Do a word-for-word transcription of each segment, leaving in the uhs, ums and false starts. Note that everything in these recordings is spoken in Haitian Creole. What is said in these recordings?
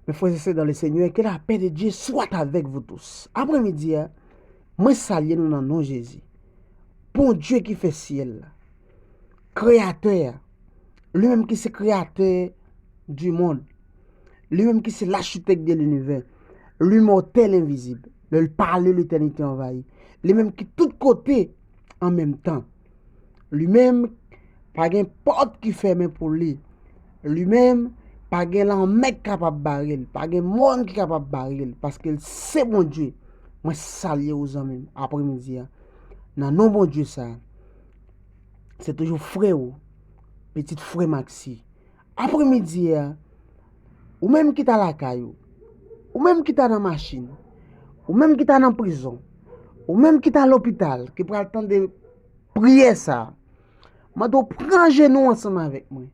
Mes frères et sœurs dans le Seigneur, que la paix de Dieu soit avec vous tous. Aprèmidi a, mwen salye nou nan non Jezi. Bondye ki fè syèl la, Kreyatè a, li menm ki se Kreyatè du monde, li menm ki se lachitèk de linivè, limòtèl envizib, lè l pale, letènite anvayi, li menm ki tout kote an menm tan. Li menm, pa gen pòt ki fèmen pou li. Li menm, pa gen lanmè k kapab bare l, pa gen mòn ki kapab bare l, paske l se Bondye. Mwen salye w, zanmi m, aprèmidi a. Nan non Bondye sa, se toujou frè w, pitit frè Maxi. Aprèmidi a, ou menm ki ta lakay ou, ou menm ki ta nan machin, ou menm ki ta nan prizon, ou menm ki ta lopital, ki pral tande priyè sa a, mande w pran jenou ansanm avèk mwen.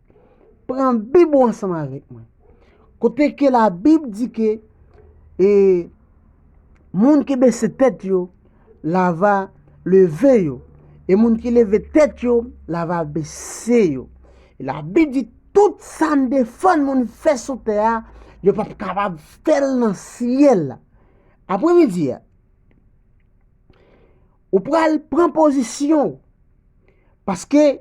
Pran Bib ou ansanm avèk mwen. Kote ke Labib di ke e, moun ki bese tèt yo, l ava leve yo. E moun ki leve tèt yo, l ava bese yo. E Labib di tout sa n defann moun fè sou tè a, yo p ap kapab fè l nan syèl la. Aprèmidi a, ou pral pran pozisyon w. Paske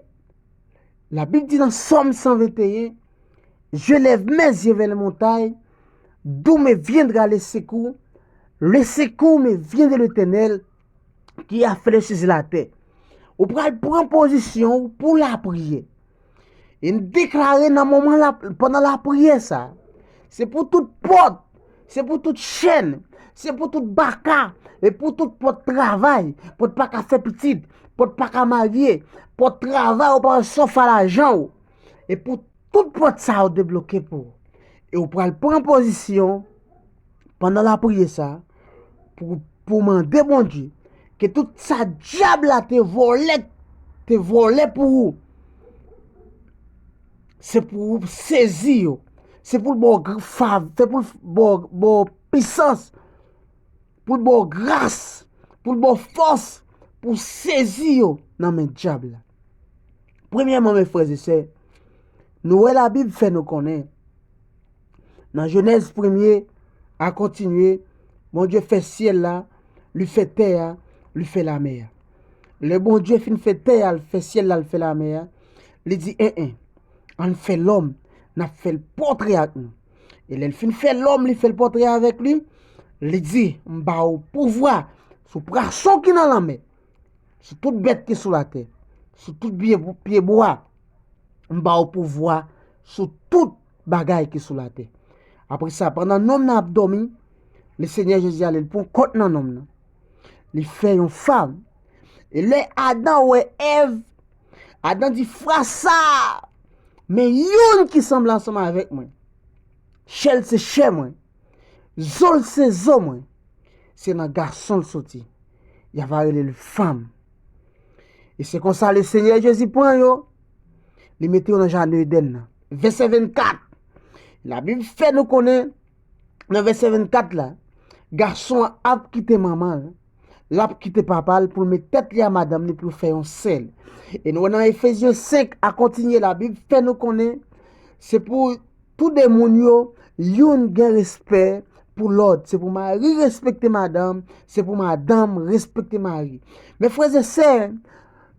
Labib di nan Sòm san venteyen, Je lève mes yeux vers les montagnes, d'où me viendra le secours? Le secours me vient de l'Éternel qui a fait les cieux et la terre. Ou pral pran pozisyon w pou lapriyè. E n deklare nan moman la, pandan lapriyè sa, se pou tout pòt, se pou tout chèn, se pou tout baka, e pou tout pòt travay, pòt pa ka fè pitit, pòt pa ka marye, pòt travay ou pa sof a lajan w. E pou tout pòt sa yo debloke pou ou. E ou pral pran pozisyon pandan lapriyè sa pou, pou mande Bondye ke tout sa dyab la te vòlè, te vòlè pou ou, se pou ou sezi yo. Se pou l ba w gr- fav, se pou l ba w, ba w pisans, pou l ba w gras, pou l ba w fòs, pou w sezi yo nan men dyab la. Premyèman, mes frères et sœurs, nou wè Labib fè nou konnen, nan Jenèz premye a kontinye, Bondye fè syèl la, li fè tè a, li fè lamè a. Lè Bondye fin fè tè a, l fè syèl la, l fè lamè a, li di, en, en, ann fè lòm, n ap fè l pòtre ak nou. E lè l fin fè lòm, li fè l pòtre avèk li, li di, m ba ou pouvwa sou pwason ki nan lanmè, sou tout bèt ki sou latè, sou tout pye, pye bwa, m ba ou pouvwa sou tout bagay ki sou latè. Apre sa, pandan nonm nan ap dòmi, Lesenyè Jezi ale, li pran kòt nan nonm nan. Li fè yon fanm. E lè Adan wè Èv, Adan di, frasa, men youn ki sanble ansanm avèk mwen. Chè l se chè mwen, zo l se zo mwen. Se nan gason l soti. Y ava rele l fanm. E se konsa Lesenyè Jezi pran yo, li mete yo nan jaden Edenn nan. Vèsè vennkat. Labib fè nou konnen, nan vèsè vennkat la, gason an ap kite manman l, l ap kite papa l pou l met tèt li a madanm li pou yo fè yon sèl. E nou wè nan Efezyen senk a kontinye, Labib fè nou konnen, se pou tou de moun yo, youn gen respè pou lòt. Se pou mari respekte madanm, se pou madanm respekte mari. Mes frères et sœurs,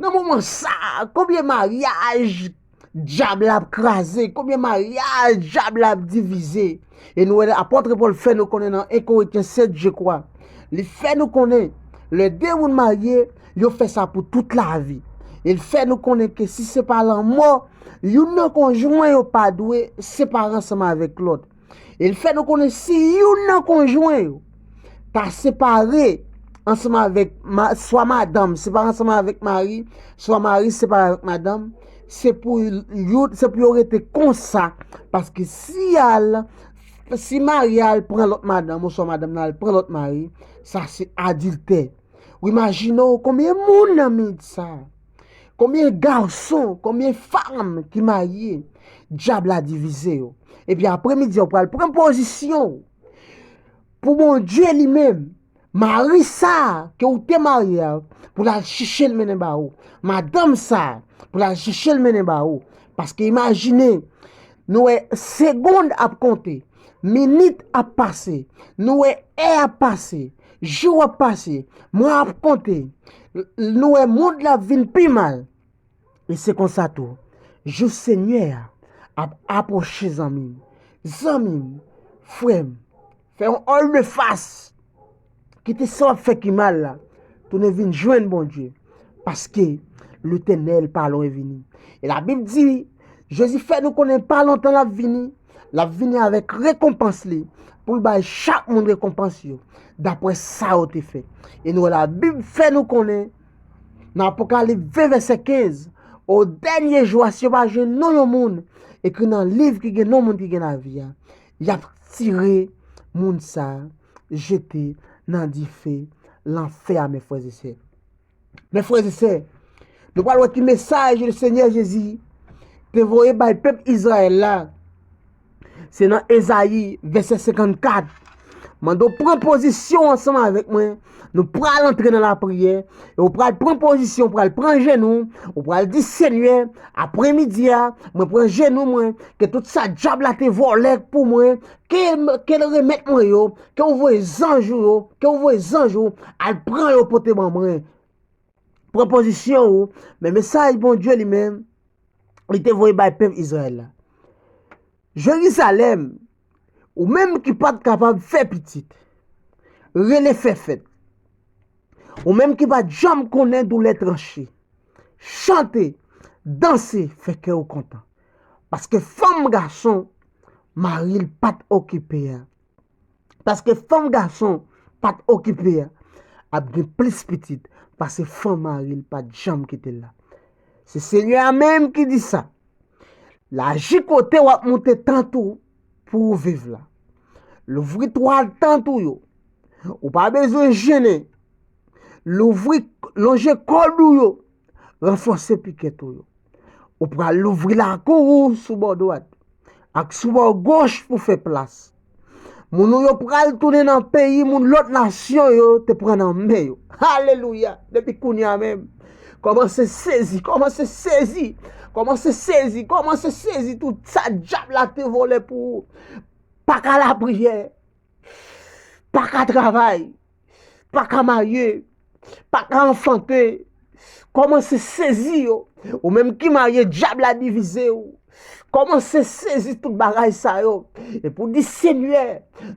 nan moman sa, konbyen maryaj dyab la ap kraze, konbyen maryaj dyab la ap divize? E nou wè apòt Pòl fè nou konnen nan en Korentyen sèt, je crois. Li fè nou konnen, lè de moun marye, yo fè sa pou tout lavi. E l fè nou konnen ke si se pa lanmò, youn nan konjwen yo pa dwe separe ansanm avèk lòt. E l fè nou konnen si youn nan konjwen yo ta separe ansanm avèk ma-, swa madanm separe ansanm avèk mari, swa mari separe avèk madanm, se pou youn, se pou yo rete konsa, paske si y al, si mari a al pran lòt madanm, oswa madanm nan al pran lòt mari, sa se adiltè. Ou imajine w konbyen moun nan mond sa? Konbyen gason, konbyen fanm ki marye, dyab la divize yo. Epi apremidi a, w pral pran pozisyon w pou Bondye li menm, mari sa a ke w te marye a, pou l al chèche l mennen ba ou. Madanm sa a, pou l al chèche l mennen ba ou. Paske imajine, nou wè, segonn ap konte. Minit ap pase, nou wè è ap pase, jou ap pase, mwa ap konte, nou wè mond la ap vin pi mal. E se konsa tou, jou Senyè a ap apwoche, zanmi m. Zanmi m, frè m, fè yon òl de fas. Kite sa w ap fè ki mal la, tounen vin jwenn Bondye, paske Letènèl pa lwen vini. E Labib di, Jezi fè nou konnen pa lontan l ap vini, l ap vini avèk rekonpans li, pou l bay chak moun rekonpans yo, dapre sa yo te fè. E nou wè Labib fè nou konnen, nan Apokalip ven vèsè kenz, o dènye jou a, si yo pa jwenn non yon moun ekri nan liv ki gen non moun ki gen lavi a, y ap tire moun sa a jete nan dife lanfè a, mes frères et sœurs. Mes frères et sœurs, nou pral wè ki mesaj le Senyè Jezi te voye bay pèp Izrayèl la. Se nan Ezayi, vèsè senkannkat. Mande w pran pozisyon ansanm avèk mwen. Nou pral antre nan lapriyè. E w pral pran pozisyon, w pral pran jenou, w pral di, Senyè, apremidi a, mwen pran jenou mwen, ke tout sa dyab la te vòlè pou mwen, ke, ke l remèt mwen yo, ke w voye zanj ou yo, ke w voye zanj ou al pran yo pote ban mwen. Pran pozisyon ou, men mesaj Bondye li menm, li te voye bay pèp Izrayèl la. Jerizalèm, ou menm ki pa t kapab fè pitit, rele fè fèt. Ou menm ki pa t janm konnen doulè tranche, chante, danse, fè kè w kontan. Paske fanm gason, mari l pa t okipe a. Paske fanm gason pa t okipe a, ap gen plis pitit pase fanm mari l pa t janm kite l la. Se Senyè a menm ki di sa. Laji kote w ap moute tant ou pou w viv la. Louvri twal tant ou yo. Ou pa bezwen jennen. Louvri, lonje kòd ou yo. Ranfòse pikèt ou yo. Ou pral louvri lakou ou sou bò dwat ak sou bò goch pou fè plas. Moun ou yo pral tounen nan peyi moun lòt nasyon yo te pran nan men yo. Alelouya! Depi kounye a menm, kòmanse sezi, kòmanse sezi, kòmanse sezi, kòmanse sezi tout sa dyab la te vòlè pou ou. Pa ka lapriyè, pa ka travay, pa ka marye, pa ka anfante. Kòmanse sezi yo. Ou menm ki marye, dyab la divize w. Kòmanse sezi tout bagay sa yo. Epi w di, Senyè,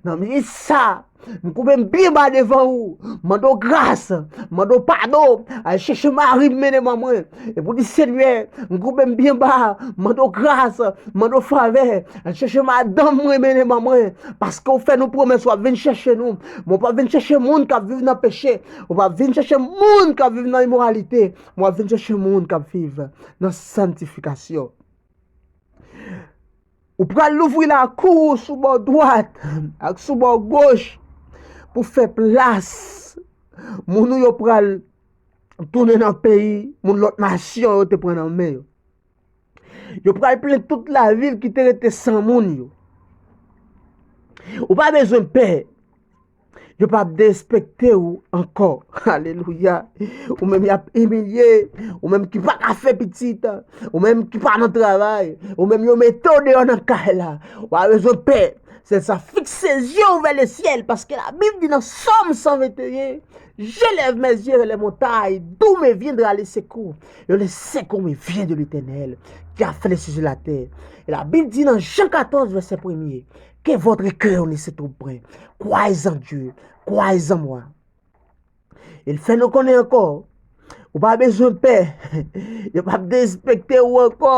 nan minit sa, m koube m byen ba devan ou. Mande w gras, mande w padon. Al chèche mari m mennen ban mwen. Epi w di, Senyè, m koube m byen ba. Mande w gras, mande w favè. Al chèche madanm mwen mennen ban mwen. Paske w fè nou pwomès w ap vin chèche nou. Men w p ap vin chèche moun k ap viv nan peche. Ou p ap vin chèche moun k ap viv nan imoralite. Men w ap vin chèche moun k ap viv nan santifikasyon. Ou pral louvri lakou ou sou bò dwat ak sou bò goch pou fè plas moun ou yo pral tounen nan peyi moun lòt nasyon yo te pran nan men yo. Yo pral plen tout lavil ki te rete san moun yo. Ou pa bezwen pè. Yo p ap derespekte w ankò. Alelouya. Ou menm y ap imilye. Ou menm ki pa ka fè pitit. Ou menm ki pa nan travay. Ou menm yo mete w deyò nan kay la. Ou pa bezwen pè. Sèl sa, fikse zye w vè lesyèl, paske Labib di nan Sòm san venteyen, Je lève mes yeux vers les montagnes, d'où me viendra le secours? Et le secours me vient de l'Éternel, qui a fait les cieux et la terre. Et Labib di nan Jan katòz, vèsè premye, Que votre cœur ne se trouble point. Croyez en Dieu, croyez en moi. E l fè nou konnen ankò, ou pa bezwen pè. Yo p ap derespekte w ankò.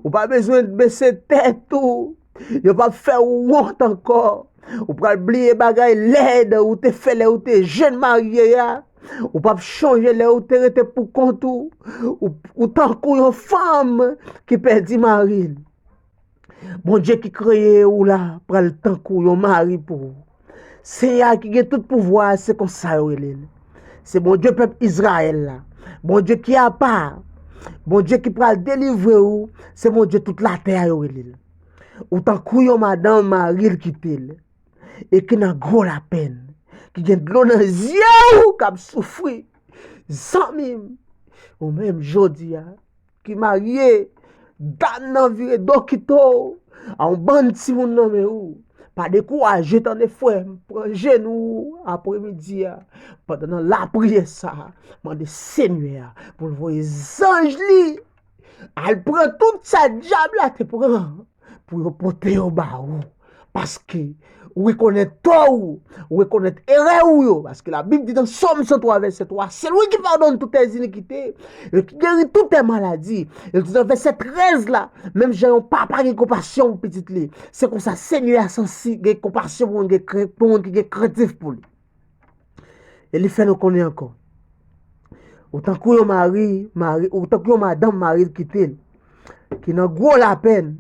Ou pa bezwen bese tèt ou. Yo p ap fè w wont ankò. Ou pral bliye bagay lèd ou te fè lè ou te jèn marye a. Ou p ap chonje lè ou te rete poukont ou. Ou, ou tankou yon fanm ki pèdi mari l. Bondye ki kreye ou la pral tankou yon mari pou ou. Senyè a ki gen tout pouvwa a, se konsa yo rele l. Se Bondye pèp Izrayèl la. Bondye ki apa. Bondye ki pral delivre ou, se Bondye tout latè a yo rele l. Ou tankou yon madanm mari l kite l, e ki nan gwo lapenn, ki gen dlo nan zye w, k ap soufri. Zanmi m, ou menm jodi a, ki marye, dam nan vire do kite w, a yon bann timoun nan men ou. Pa dekouraje, tande, frè m. Pran jenou w apremidi a. Pandan nan lapriyè sa a, mande Senyè a pou l voye zanj li al pran tout sa dyab la te pran pou yo pote yo ba ou. Paske ou rekonèt tò ou, ou rekonèt erè ou yo. Paske Labib di nan Sòm san twa, vèsè twa, c'est lui qui pardonne toutes tes iniquités et qui guérit toutes tes maladies. E l di nan vèsè trèz la, menm jan yon papa gen konpasyon pou pitit li, se konsa Senyè a sansi gen konpasyon pou moun, gen kren- pou moun ki gen krentif pou li. E li fè nou konnen ankò. Ou tankou yon mari, mari, ou tankou yon madanm mari l kite l, ki nan gwo lapèn.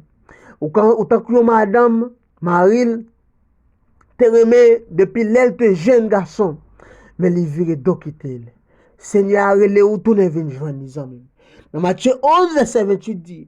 Ou, kan- ou tankou yon madanm mari l te renmen depi lè l te jenn gason, men li vire do kite l. Senyè a rele ou tounen vin jwenn li, zanmi m. Nan Matye onz, vèsè venntuit di,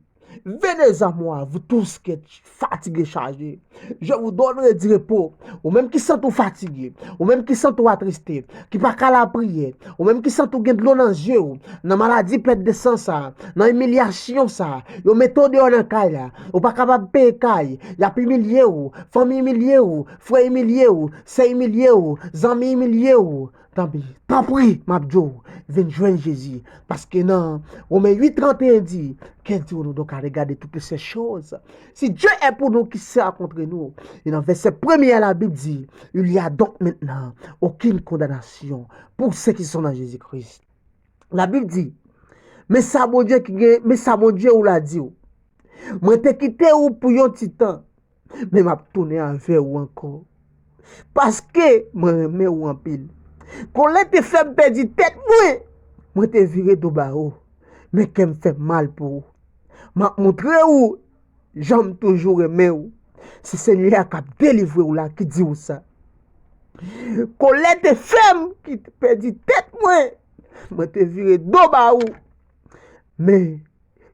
Venez à moi, vous tous qui êtes fatigués, chargés. Je vous donnerai du repos. Ou menm ki santi w fatige, ou menm ki santi w atriste, ki pa ka lapriyè, ou menm ki santi w gen dlo nan zye w, nan maladi pèt de san sa, nan imilyasyon sa, yo mete w deyò nan kay la, ou pa kapab peye kay, y ap imilye w, fanmi imilye w, frè imilye w, sè imilye w, zanmi imilye w. Tanpri, tanpri, m ap di w, vin jwenn Jezi. Paske nan Women uit trannteyen di, Qu'est Dieu pour nous donc à regarder toutes ces choses? Si Dieu est pour nous, qui sera contre nous? E nan vèsè premye a, Labib di, Il y a donc maintenant aucune condamnation pour ceux qui sont dans Jésus-Christ. Labib di, men sa Bondye ki gen, men sa Bondye ou la di w. Mwen te kite ou pou yon ti tan, men m ap tounen avè ou ankò. Paske mwen renmen ou anpil. Kòlè te fè m pèdi tèt mwen, mwen te vire do ba ou. Men kè m fè m mal pou ou. M ap montre ou jan m toujou renmen ou. Se Senyè a k ap delivre w la ki di w sa. Kòlè te fè m ki pèdi tèt mwen, mwen te vire do ba ou. Men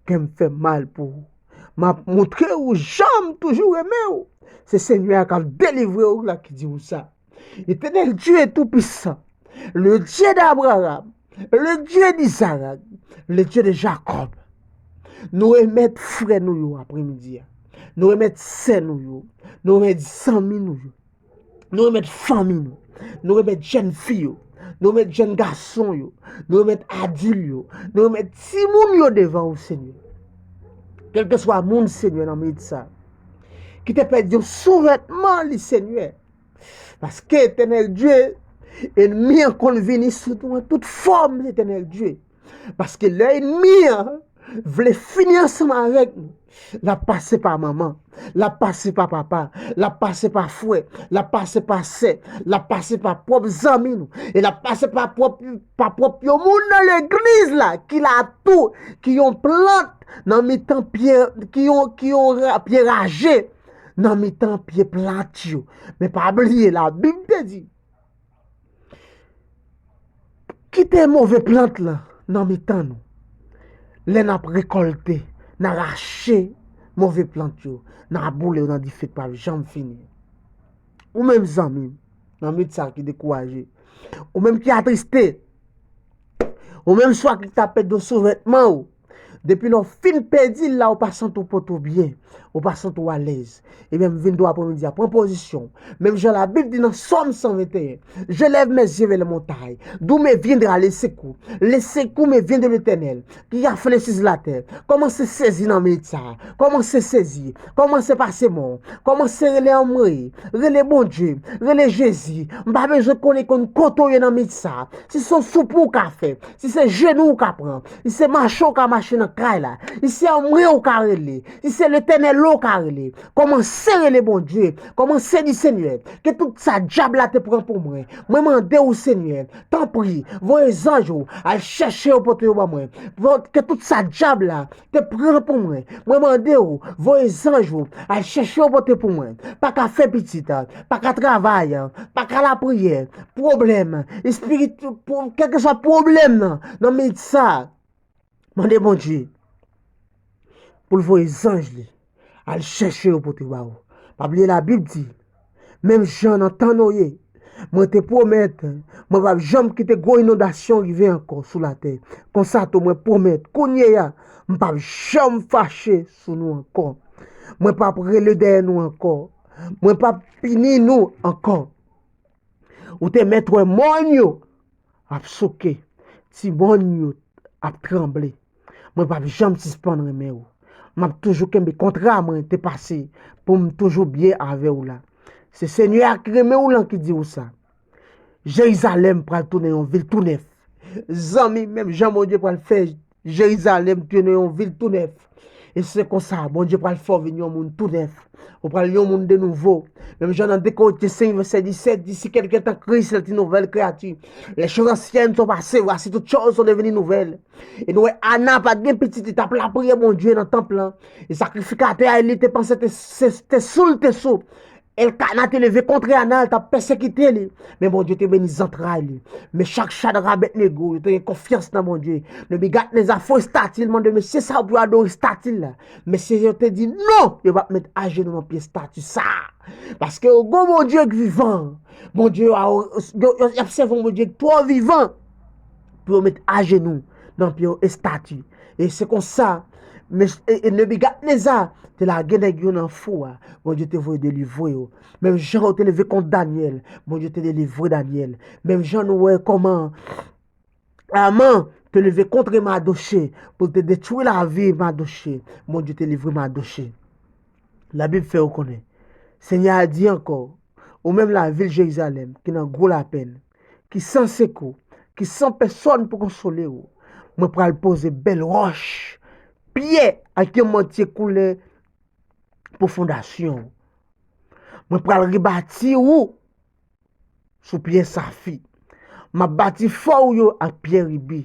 kè m fè mal pou ou. M ap montre ou jan m toujou renmen ou. Se Senyè a k ap delivre w la ki di w sa. Éternel Dieu Tout-Puissant, le Dieu d'Abraham, le Dieu d'Isaac, le Dieu de Jacob. Nou remèt frè nou yo apremidi a. Nou remèt sè nou yo. Nou remèt zanmi nou yo. Nou remèt fanmi nou. Nou remèt jèn fi yo. Nou remèt jèn gason yo. Nou remèt adil yo. Nou remèt timoun yo devan ou, Senyè. Kèlkeswa moun, Senyè, nan minit sa, ki te pèdi yon souvètman li, Senyè. Paske, Etènèl Dye, ènmi an konn vini sou nou an tout fòm, Etènèl Dye. Paske lè ènmi an vle fini ansanm avèk nou, l ap pase pa manman, l ap pase pa papa, l ap pase pa frè, l ap pase pa sè, l ap pase pa pwòp zanmi nou, e l ap pase pa pwòp, pa pwòp yon moun nan legliz la ki la tou, ki yon plant nan mitan pye, ki yon, ki yon ra- pye raje nan mitan pye plant yo. Men pa bliye, Labib te di, kite move plant lan nan mitan nou. Lè n ap rekòlte, n a rache move plant yo, n a boule yo nan dife k p ap janm fini. Ou menm zanmi m, nan minit sa ki dekouraje, ou menm ki atriste, ou menm swa ki ta pèdi yon souvètman ou, depi lè w fin pèdi l la, ou pa santi w pote w byen, ou pa santi w alèz. Ebyen, m vin di w apremidi a, pran pozisyon w. Menm jan Labib di nan Sòm san venteyen, Je lève mes yeux vers les montagnes, d'où me viendra le secours? Le secours me vient de l'Éternel, qui a fait les cieux et la terre. Kòmanse sezi nan minit sa a. Kòmanse sezi. Kòmanse pase men w. Kòmanse rele anmwe. Rele Bondye. Rele Jezi. M pa bezwen konnen konn kote w ye nan minit sa a. Si se yon soupe w ka fè, si se jenou w ka pran, si se mache w ka mache nan kay la, si se anmwe w ka rele, si se Letènèl w ka rele, kòmanse rele Bondye. Kòmanse di, Senyè, ke tout sa dyab la te pran pou mwen, mwen mande w, Senyè, tanpri, voye zanj ou al chèche yo, pote yo ban mwen. Ke tout sa dyab la te pran pou mwen, mwen mande w, voye zanj ou al chèche yo, pote pou mwen. Pa ka fè pitit, pa ka travay, pa ka lapriyè, pwoblèm espirit, kèlkeswa pwoblèm nan, nan minit sa, mande Bondye pou l voye zanj li al chèche yo, pote ba ou. Pa bliye, Labib di, menm jan nan tan Noye, mwen te pwomèt mwen p ap janm kite gwo inondasyon rive ankò sou latè. Konsa tou, mwen pwomèt kounye a, m p ap janm fache sou nou ankò. Mwen p ap rele dèyè nou ankò. Mwen p ap pini nou ankò. Ou te mèt wè mòn yo ap souke, ti mòn yo ap tranble. Mwen p ap janm sispann renmen w. M ap toujou kenbe kontra mwen te pase pou m toujou byen avè w la. Se Senyè a ki renmen w lan ki di w sa. Jerizalèm pral tounen yon vil tou nèf. Zanmi, menm jan Bondye pral fè Jerizalèm tounen yon vil tou nèf. E se konsa, Bondye pral fè w vin yon moun tou nèf. Ou pral yon moun de nouvo. Menm jan nan de Korentyen senk vèsè disèt di, si quelqu'un est en Christ, il est une nouvelle créature. Les choses anciennes sont passées, voici toutes choses sont devenues nouvelles. E nou wè Ana pa t gen pitit, li t ap lapriyè Bondye nan tanp lan. E sakrifikatè a, li te panse te, se, te sou l te sou. Elkana te leve kont Ana, l t ap pèsekite li. Men Bondye te beni zantray li. Men chak Chadrak, Abèdnego, yo te gen konfyans nan Bondye. Nebikadneza fè estati l, mande mesye sa yo pou yo adore estati l la. Mesye yo te di non, yo p ap met ajenou nan pye estati sa. Paske yo gon Bondye k vivan. Bondye yo, yo, yo, y ap sèvi yon Bondye k twò vivan pou yo met ajenou nan pye yon estati. E se konsa, e, e Nebikadneza te lage nèg yo nan fou a, Bondye te voye delivre yo. Menm jan yo te leve kont Danyèl, Bondye te delivre Danyèl. Menm jan nou wè kòman Aman te leve kont Madoche pou l te detwi lavi Madoche, Bondye te delivre Madoche. Labib fè yo konnen, Senyè a di ankò, ou menm lavil Jerizalèm ki nan gwo lapenn, ki san sekou, ki san pèsòn pou konsole w, mwen pral poze bèl wòch, pyè ak yon mantye koulè pou fondasyon w. Mwen pral rebati ou sou pyè safi. M ap bati fò w yo ak pyè ribi.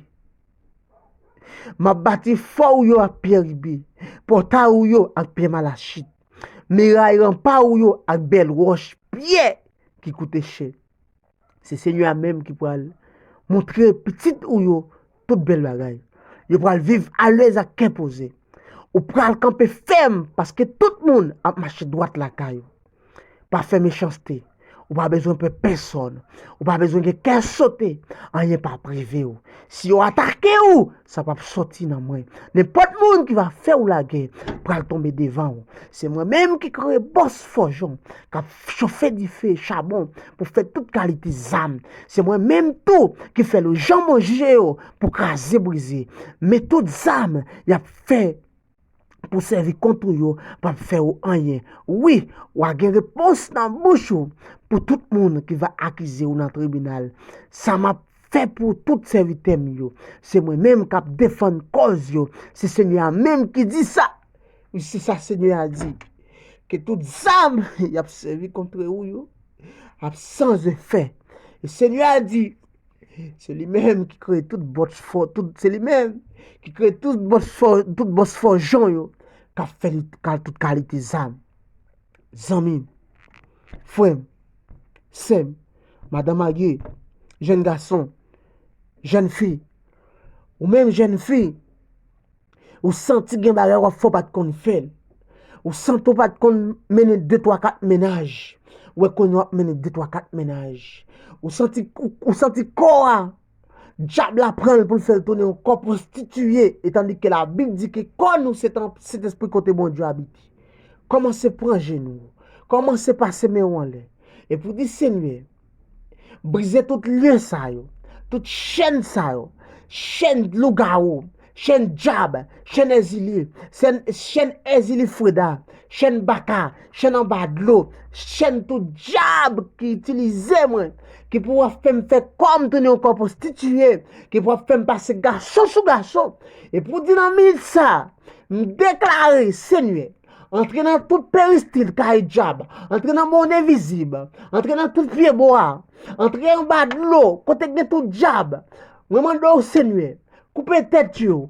M ap bati fò w yo ak pyè ribi, pòtay ou yo ak pyè malachit, miray ranpa w yo ak bèl wòch, pyè ki koute chè. Se Senyè a menm ki pral montre pitit ou yo tout bèl bagay. Yo pral viv alèz ak kè poze. Ou pral kanpe fèm paske tout moun ap mache dwat lakay ou. Pa fè mechanste. Ou pa bezwen pè pèsòn. Ou pa bezwen gen kè sote. Anyen p ap rive w. Si yo atake w, sa p ap sòti nan mwen. Nenpòt moun ki va fè w lagè pral tonbe devan w. Se mwen menm ki kreye bòs fòjon k ap chofe dife chabon pou fè tout kalite zam. Se mwen menm tou ki fè lè jan manje yo pou kraze brize. Men tout zam y ap fè pou sèvi kont ou yo p ap fè w anyen. Wi, w a gen repons nan bouch ou pou tout moun ki va akize w nan tribinal. Sa m ap fè pou tout sèvitè m yo. Se mwen menm k ap defann kòz yo. Se Senyè a menm ki di sa. Wi, se sa Senyè a di. Ke tout zam y ap sèvi kont ou yo ap san efè. E Senyè a di, se li menm ki kreye tout bòs fò, tout, se li menm ki kreye tout bòs fò, tout bòs fòjon yo, k ap fè li ka-, tout kalite zam. Zanmi m, frè m, sè m, madan marye, jèn gason, jèn fi, ou menm jèn fi, ou santi gen bagay w ap fè w pa t konn fè l. Ou santi w pa t konn mennen de, twa, kat mennaj. Ou wè kounye a w ap mennen de, twa, kat mennaj. Ou santi, ou, ou santi kò a, dyab la pran l pou l fè l tounen yon kò pwostitiye, etandike Labib di ke kò nou se tan-, Sentespri kote Bondye abite. Kòmanse pran jenou w. Kòmanse pase men w anlè. Epi w di, Senyè, brize tout lyen sa yo, tout chèn sa yo, chèn lougawou, chèn dyab, chèn Èzili, chèn, chèn Èzili Freda, chèn baka, chèn anba dlo, chèn tout dyab ki itilize mwen, ki pou ap fè m fè kò m tounen yon kò pwostitiye, ki pou ap fè m pase gason sou gason. Epi w di nan minit sa, m deklare, Senyè, antre nan tout peristil kay dyab, antre nan mond envizib, antre nan tout pyebwa, antre anba dlo, kote k gen tout dyab. Mwen mande w, Senyè, koupe tèt yo,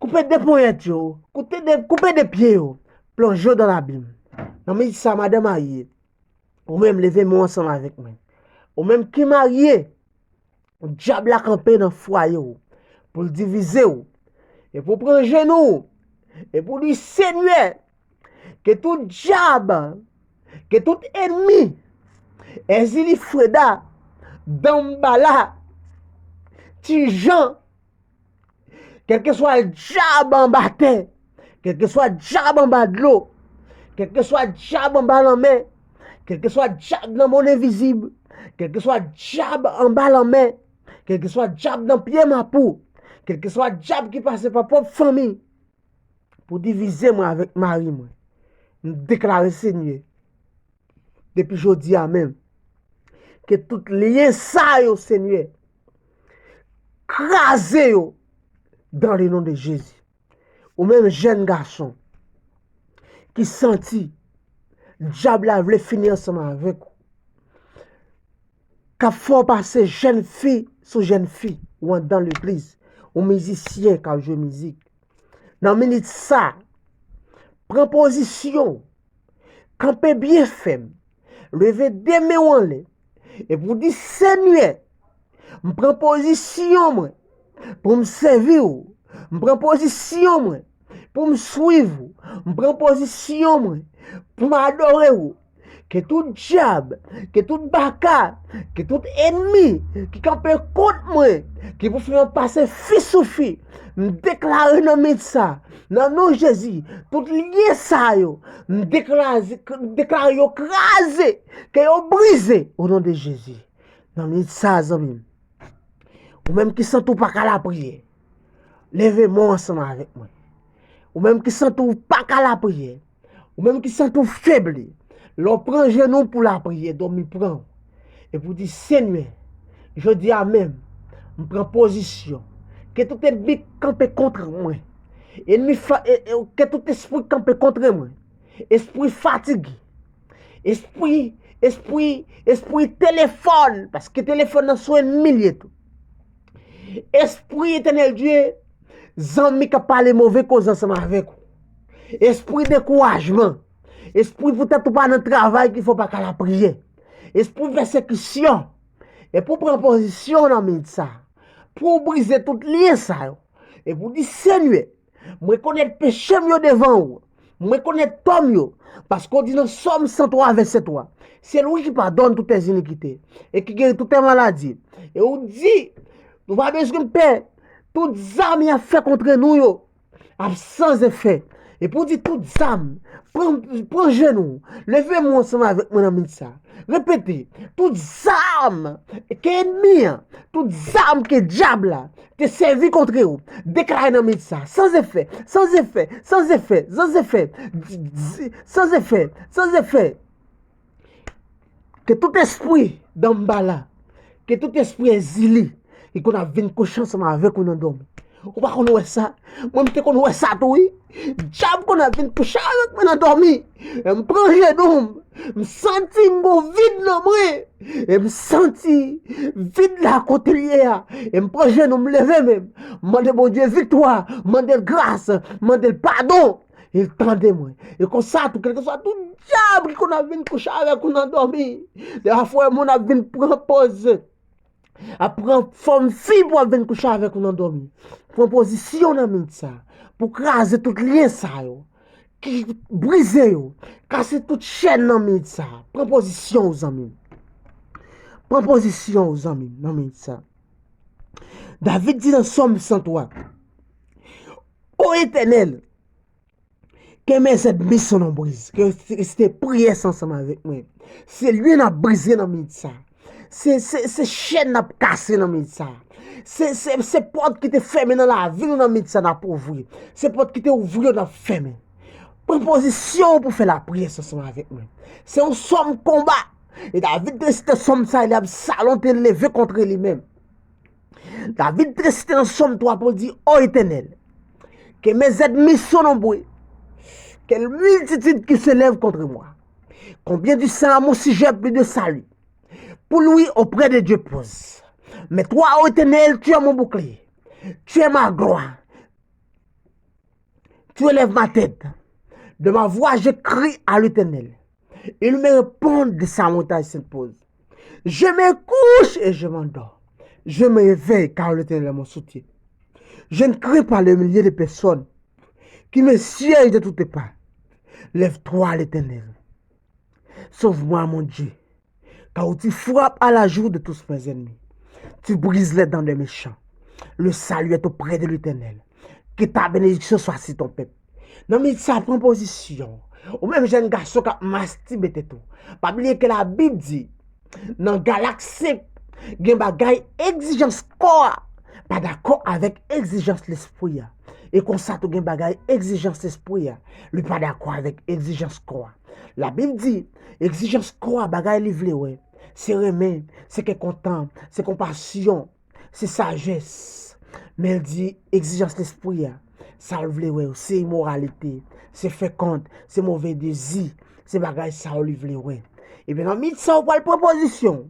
koupe de ponyèt yo, koupe de, koupe de pye yo, plonje yo dan labim. Nan minit sa, madan marye, ou menm leve men w ansanm avèk mwen. Ou menm ki marye, dyab la kanpe nan fwaye w pou l divize w. Epi w pran jenou w, epi w di, Senyè, ke tout dyab, ke tout ènmi, Èzili Freda, Danmbala, Ti Jan, kèlkeswa dyab anba tè, kèlkeswa dyab anba dlo, kèlkeswa dyab anba lanmè, Kèlkeswa dyab nan monn envizib, kèlkeswa dyab anba lanmè, kèlkeswa dyab nan pye mapou, kèlkeswa dyab ki pase pa pwòp fanmi, pou divize mwen avèk mari mwen. M deklare, Senyè, depi jodi a menm, ke tout lyen sa yo, Senyè, kraze yo dans le nom de Jésus. Ou menm jèn gason ki santi dyab la vle fini ansanm avèk ou, k ap fè w pase jèn fi sou jèn fi, ou anndan legliz, ou mizisyen k ap jwe mizik. Nan minit sa, pran pozisyon w, kanpe byen fèm, leve de men w anlè, epi w di, Senyè, m pran pozisyon mwen pou m sèvi w, m pran pozisyon mwen pou m swiv ou, m pran pozisyon mwen pou m adore ou. Ke tout dyab, ke tout baka, ke tout ènmi ki kanpe kont mwen, ki pou fè mwen pase fi sou fi, m deklare nan minit sa, nan non Jezi, tout lyen sa yo, m deklare, deklare yo kraze, ke yo brize, o non de Jezi. Nan minit sa, zanmi m, ou menm ki santi w pa ka lapriyè, leve men w ansanm avèk mwen. Ou menm ki santi w pa ka lapriyè, ou menm ki santi w febli, lè w pran jenou w pou lapriyè, dòmi pran w. Epi w di, Senyè, jodi a menm, m pran pozisyon. Ke tout ènmi k kanpe kont mwen, ènmi fa, e, e, ke tout espri k kanpe kont mwen, espri fatige, espri, espri, espri telefòn, paske telefòn nan se yon ènmi l ye tou. Espri Etènèl Dye, zanmi k ap pale move koze ansanm avèk ou. Espri dekourajman, espri poutèt ou pa nan travay ki fè w pa ka lapriyè, espri pèsekisyon, epi w pran pozisyon nan minit sa, pou w brize tout lyen sa yo, epi w di, Senyè, m rekonèt peche m yo devan ou. M rekonèt tò m yo. Paske w di nan Sòm san twa, vèsè twa, c'est lui qui pardonne toutes tes iniquités et qui guérit toutes tes maladies. E w di, nou pa bezwen pè. Tout zam y ap fè kont nou yo ap san efè. Epi w di, tout zam, pran, pran jenou, leve men w ansanm avèk mwen nan minit sa. Repete, tout zam ke ènmi an, tout zam ke dyab la te sèvi kont ou, deklare nan minit sa, san efè, san efè, san efè, san efè, san efè, san efè. Ke tout espri danmbala, ke tout espri ezili ki konn ap vin kouche ansanm avèk ou nan dòmi. Ou pa konn wè sa? Mwen, m te konn wè sa tou, wi. Dyab konn ap vin kouche avèk mwen nan dòmi. E m pran jenou m, m santi m gon vid nan mwen. E m santi vid la kote l ye a. E m pran jenou m, leve men m. M mande Bondye viktwa, m mande l gras, m mande l padon. E l tande mwen. E konsa tou, kèlkeswa tout dyab ki konn ap vin kouche avèk ou nan dòmi, lè w ap wè moun ap vin pran poz, ap pran fòm fi pou ap vin kouche avèk ou nan dòmi, pran pozisyon nan minit sa pou kraze tout lyen sa yo, ki brize yo, kase tout chèn nan minit sa. Pran pozisyon w, zanmi m. Pran pozisyon w, zanmi m, nan minit sa. David di nan Sòm san twa, O Etènèl, que mes ennemis soient nombreux. Ke se, se priyè sa ansanm avèk mwen. Se lyen n ap brize nan minit sa. Se, se, se chèn n ap kase nan minit sa. Se, se, se pòt ki te fèmen nan lavi nou nan minit sa n ap ouvri. Se pòt ki te ouvri yo n ap fèmen. Pran pozisyon w pou fè lapriyè sa ansanm avèk mwen. Se yon sòm konba. E David te site sòm sa, e Absalom te leve kont li menm. David te site nan Sòm twa pou l di, O Etènèl, que mes ennemis soient nombreux, quelle multitude qui s'élève contre moi. Combien disent à mon sujet plus de salut. Pour lui, auprès de Dieu pose. Mais toi, ô Éternel, tu es mon bouclier, tu es ma gloire. Tu élèves ma tête. De ma voix, je crie à l'Éternel. Il me répond de sa montagne sainte pose. Je me couche et je m'endors. Je me réveille car l'Éternel est mon soutien. Je ne crains pas le millier de personnes qui me siègent de toutes parts. Lève-toi, l'Éternel. Sauve-moi, mon Dieu, car tu frappes à la joue de tous mes ennemis. Tu brises les dents des méchants. Le salut est auprès de l'Éternel. Que ta bénédiction soit sur ton peuple. Nan minit sa, pran pozisyon. Ou menm jèn gason k ap mastibe tèt ou, pa bliye ke Labib di, nan Galat senk, gen bagay egzijans kò a pa dakò avèk egzijans lespri a. E konsa tou gen bagay egzijans lespri a, li pa dakò avèk egzijans kò a. Labib di, egzijans kò a, bagay li vle wè, se renmen, se kè kontan, se konpasyon, se sajès. Men l di egzijans lespri a, sa l vle wè yo, se imoralite, se fè kont, se move dezi, se bagay sa yo li vle wè. Ebyen, nan minit sa, ou pral pran pozisyon.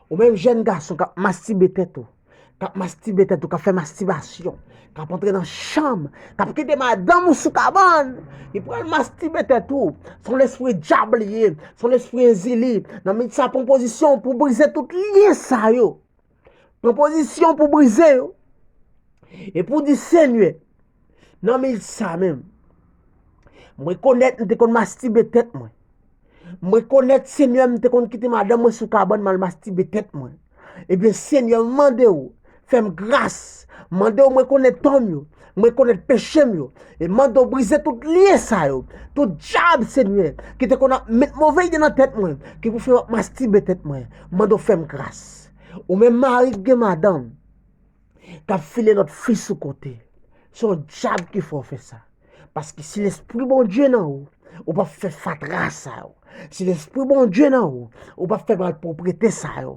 Ou menm jèn gason k ap mastibe tèt ou, k ap mastibe tèt ou, k ap fè mastibasyon, k ap antre nan chanm, k ap kite madanm ou sou kabann, li pral mastibe tèt ou. Se yon lespri dyab li ye, se yon lespri enzili. Nan minit sa, pran pozisyon pou brize tout lyen sa yo. Pran pozisyon pou brize yo. E pou di, Senyè, nan minit sa menm, m rekonèt m te konn mastibe tèt mwen. M rekonèt, Senyè, m te konn kite madanm mwen sou kabann m al mastibe tèt mwen. Ebyen, Senyè, m mande w, fè m gras. M mande w, m rekonèt tò m yo. M rekonèt peche m yo. E m mande w brize tout lyen sa yo. Tout dyab, Senyè, ki te konn ap met move ide nan tèt mwen, ki pou fè m ap mastibe tèt mwen. M mande w fè m gras. Ou menm mari k gen madanm k ap file lòt fi sou kote, se yon dyab ki fè w fè sa. Paske si Lespri Bondye nan ou, ou p ap fè fatra sa yo. Si Lespri Bondye nan ou, ou p ap fè malpwoprete sa yo.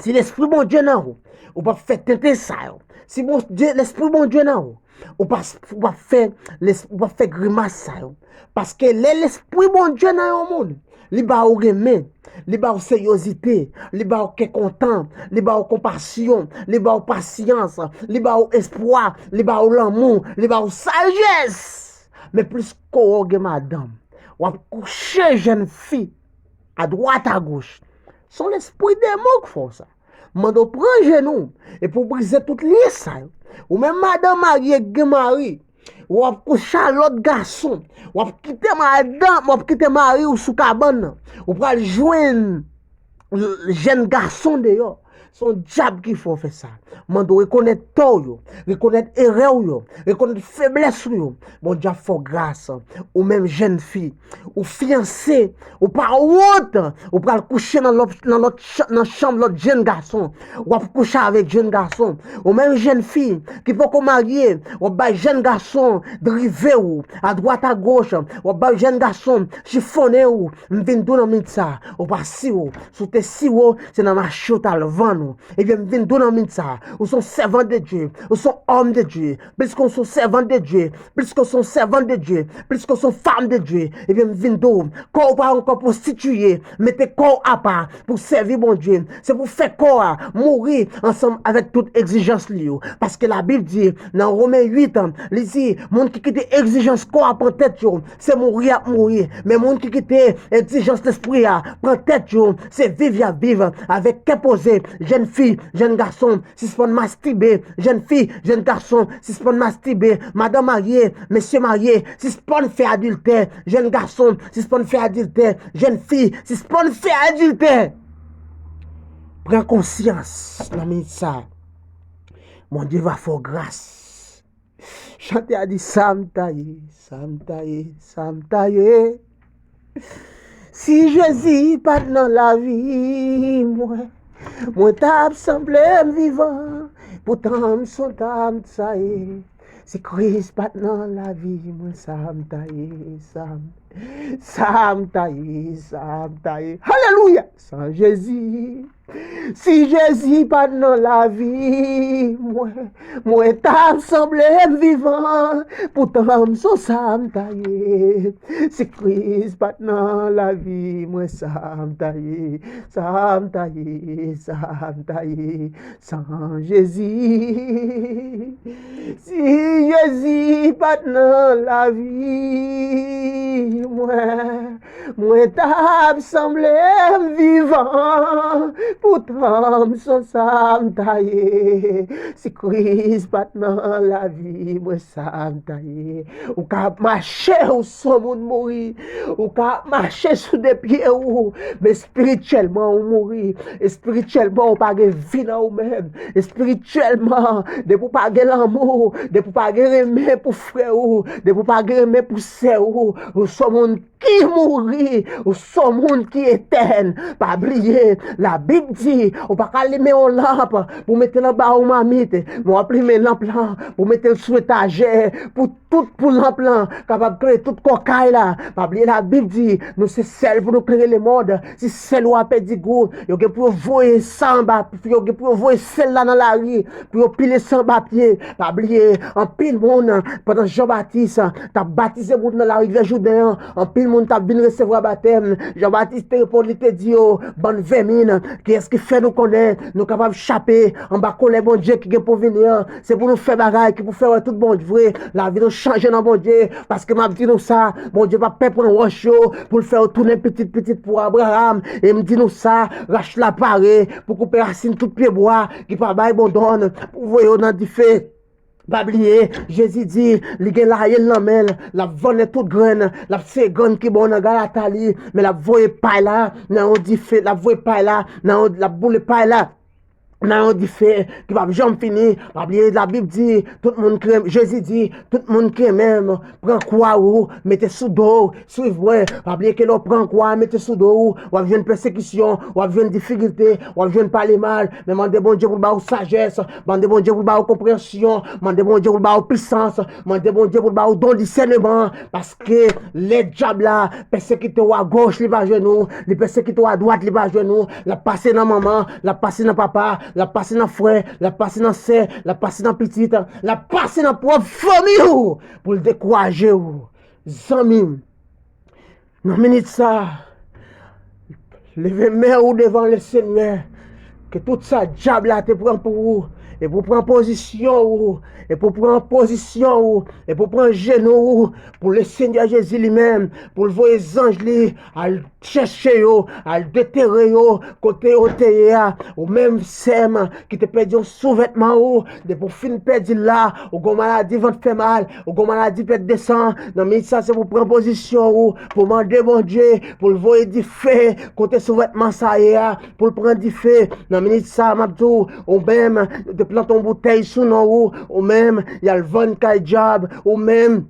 Si Lespri Bondye nan ou, ou p ap fè tenten sa yo. Si Bondye, Lespri Bondye nan ou, ou p ap, ou p ap fè, ou p ap fè grimas sa yo. Paske lè Lespri Bondye nan yon moun, li ba ou renmen, li ba ou seryozite, li ba ou kè kontan, li ba ou konpasyon, li ba ou pasyans, li ba ou espwa, li ba ou lanmou, li ba ou sajès. Men plis ke w gen madanm, w ap kouche jèn fi adwat agoch. Se yon lespri demon k fè w sa. M mande w pran jenou epi w brize tout lyen sa yo. Ou menm madanm marye k gen mari, w ap kouche a lòt gason, w ap kite madanm, w ap kite mari w sou kabann nan, ou pral jwenn jèn gason deyò. Se yon dyab ki fè w fè sa. M mande w rekonèt tò w yo, rekonèt erè w yo, rekonèt feblès ou yo. Bondye ap fè w gras. Ou menm jèn fi, ou fiyanse, ou pa wont, ou pral kouche nan lòt, nan lòt cha-, nan chanm lòt jèn gason. W ap kouche avèk jèn gason. Ou menm jèn fi ki poko marye, w ap bay jèn gason drive w adwat agoch. W ap bay jèn gason chifonnen w. M vin di w nan minit sa, ou pa si w. Si w te si w, se nan mache w t al vann ou. Ebyen, m vin di w nan minit sa, ou se yon sèvant de Dye, ou se yon homme de Dieu. Piske w se yon sèvant de Dye, piske w se yon sèvant de Dye, piske w se yon femme de Dieu, ebyen, m vin di w, kò w pa yon kò pwostitiye, mete kò w apa pou sèvi Bondye. Se pou fè kò a mouri ansanm avèk tout egzijans li yo. Paske Labib di, nan Women uit, li di, moun ki kite egzijans kò a pran tèt yo, se mouri y ap mouri. Men moun ki kite egzijans lespri a pran tèt yo, se viv y ap viv avèk kè poze. Jèn fi, jèn gason, sispann mastibe. Jèn fi, jèn gason, sispann mastibe. Madanm marye, mesye marye, sispann fè adiltè. Jèn gason, sispann fè adiltè. Jèn fi, sispann fè adiltè. Pran konsyans nan minit sa. Bondye va fè w gras. Chante a di, sa m ta ye, sa m ta ye, sa m ta ye. Si Jezi pa t nan lavi mwen, mwen t ap sanble m vivan. Poutan m se yon ta m sa ye. Si Kris pa t nan lavi mwen, sa m ta ye, sa m, sa m ta ye, sa m ta ye. Alelouya! San Jezi. Si Jezi pa t nan lavi mwen, mwen t ap sanble m vivan. Poutan m se sa m ta ye. Si Kris pa t nan lavi mwen, sa m ta ye, sa m ta ye, sa m ta ye. San Jezi. Si Jezi pa t nan lavi mwen, Mwen t ap sanble m vivan, poutan m se sa m ta ye. Si Kris pa t nan lavi mwen, sa m ta ye. Ou ka ap mache, ou se yon moun mouri. Ou ka ap mache sou de pye ou, men espirityèlman ou mouri. Espirityèlman ou pa gen vi nan ou menm. Espirityèlman, depi ou pa gen lanmou, depi ou pa gen renmen pou frè ou, depi ou pa gen renmen pou sè ou, ou se yon moun ki mouri, ou se yon moun ki etèn. Pa bliye, Labib di, ou pa ka limen yon lanp pou mete l anba yon mamit, men w ap limen lanp lan pou mete l sou etajè, pou tout, pou lanp lan kapab klere tout kò kay la. Pa bliye, Labib di, nou se sèl pou nou klere lemonn. Si sèl ou a pèdi gou, yo gen pou yo voye sa anba, yo gen pou yo voye sèl la nan lari, pou yo pile sa anba pye. Pa bliye, anpil moun, pandan Jan Batis t ap batize moun nan larivyè Jouden an, anpil moun t ap vin resevwa batèm. Jan Batis te reponn, li te di yo, bann vèmin, kiyès ki fè nou konnen nou kapab chape anba kòlè Bondye ki gen pou vini an? Se pou nou fè bagay ki pou fè wè tout bon vre lavi nou chanje nan Bondye. Paske m ap di nou sa, Bondye p ap pè pran wòch yo pou l fè yo tounen pitit pitit pou Abraram. E m di nou sa, rach la pare pou koupe rasin tout pye bwa ki pa bay bon donn, pou voye yo nan dife. Pa bliye, Jezi di, li gen laye l nan men l, l ap vannen tout grenn, l ap sere grenn ki bon nan galata li, men l ap voye pay la nan yon dife, l ap voye pay la nan yon, l ap boule pay la nan yon dife ki p ap janm fini. Pa bliye, Labib di, tout moun ki renmen, Jezi di, tout moun ki renmen m, pran kwa ou, mete sou do w, swiv mwen. Pa bliye ke lè w pran kwa a, mete sou do w, w ap jwenn pèsekisyon, w ap jwenn difikilte, w ap jwenn pale mal. Men mande Bondye pou l ba w sajès, mande Bondye pou l ba w konpreyansyon, mande Bondye pou l ba w pisans, mande Bondye pou l ba w don disèneman. Paske lè dyab la pèsekite w agoch, li pa jwenn ou, li pèsekite w adwat, li pa jwenn ou, l ap pase nan manman, l ap pase nan papa, l ap pase nan frè, l ap pase nan sè, l ap pase nan pitit, l ap pase nan pwòp fanmi w pou l dekouraje w. Zanmi m, nan minit sa, leve men ou devan Lesenyè, ke tout sa dyab la te pran pou ou, e pou pran pozisyon ou, e pou pran pozisyon ou, e pou pran jenou ou, pou Lesenyè Jezi li menm, pou l voye zanj li al chèche yo, al detere yo kote yo te ye a. Ou menm sè m ki te pèdi yon souvètman ou, depi w fin pèdi l la, ou gen yon maladi vant fè mal, ou gen yon maladi pèt de san, nan minit sa se pou pran pozisyon ou, pou mande Bondye pou l voye dife kote souvètman sa ye a, pou l pran dife. Nan minit sa m ap di w, ou menm yo te plante yon boutèy sou non ou, ou menm y al vann kay dyab, ou menm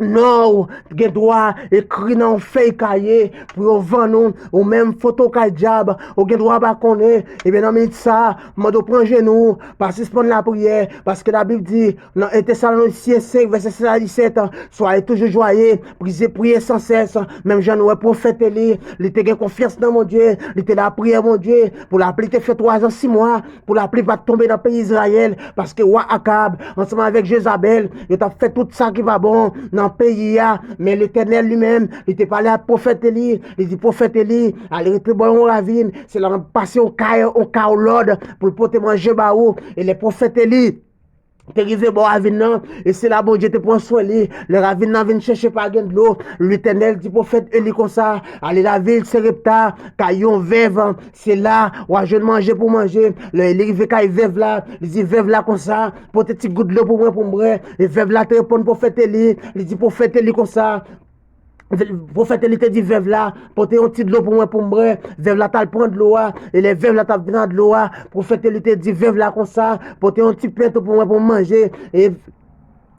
non w gen dwa ekri nan yon fèy kaye pou yo vann ou, ou menm foto kay dyab, ou gen dwa pa konnen. Ebyen, nan minit sa, m mande w pran jenou, pa sispann lapriyè, paske Labib di, nan en Tesalonisyen senk, vèsè sèz a disèt, soyez toujours joyeux, priez, priez sans cesse, menm jan nou wè pwofèt Eli, li te gen konfyans nan Bondye, li te lapriyè Bondye, pou lapli te fè twa zan sis mwa, pou lapli pa t tonbe nan peyi Izrayèl, paske wa Akab, ansanm avèk Jezabèl, yo t ap fè tout sa ki pa bon nan peyi a. Men Letènèl li menm, li te pale ak pwofèt Eli, li di, pwofèt Eli, al rete bò yon ravin, se la m ap pase yon kay, yon kaw lòd pou l pote manje ba ou. E lè pwofèt Eli te rive bò ravin nan, e se la Bondye te pran swen li. Lè ravin nan vin chèche pa gen dlo, Letènèl di pwofèt Eli konsa, ale lavil Serepta, kay yon vèv, se la w a jwenn manje pou manje. Lè Eli rive kay vèv la, li di vèv la konsa, pote ti gout dlo pou mwen pou m bwè. E vèv la te reponn pwofèt Eli, li di pwofèt Eli konsa, Pwofèt Eli te di vèv la, pote yon ti dlo pou mwen pou m bwè. Vèv la t al pran dlo a, e lè vèv la t ap vin ak dlo a, pwofèt Eli te di vèv la konsa, pote yon ti pen tou pou mwen pou m manje. E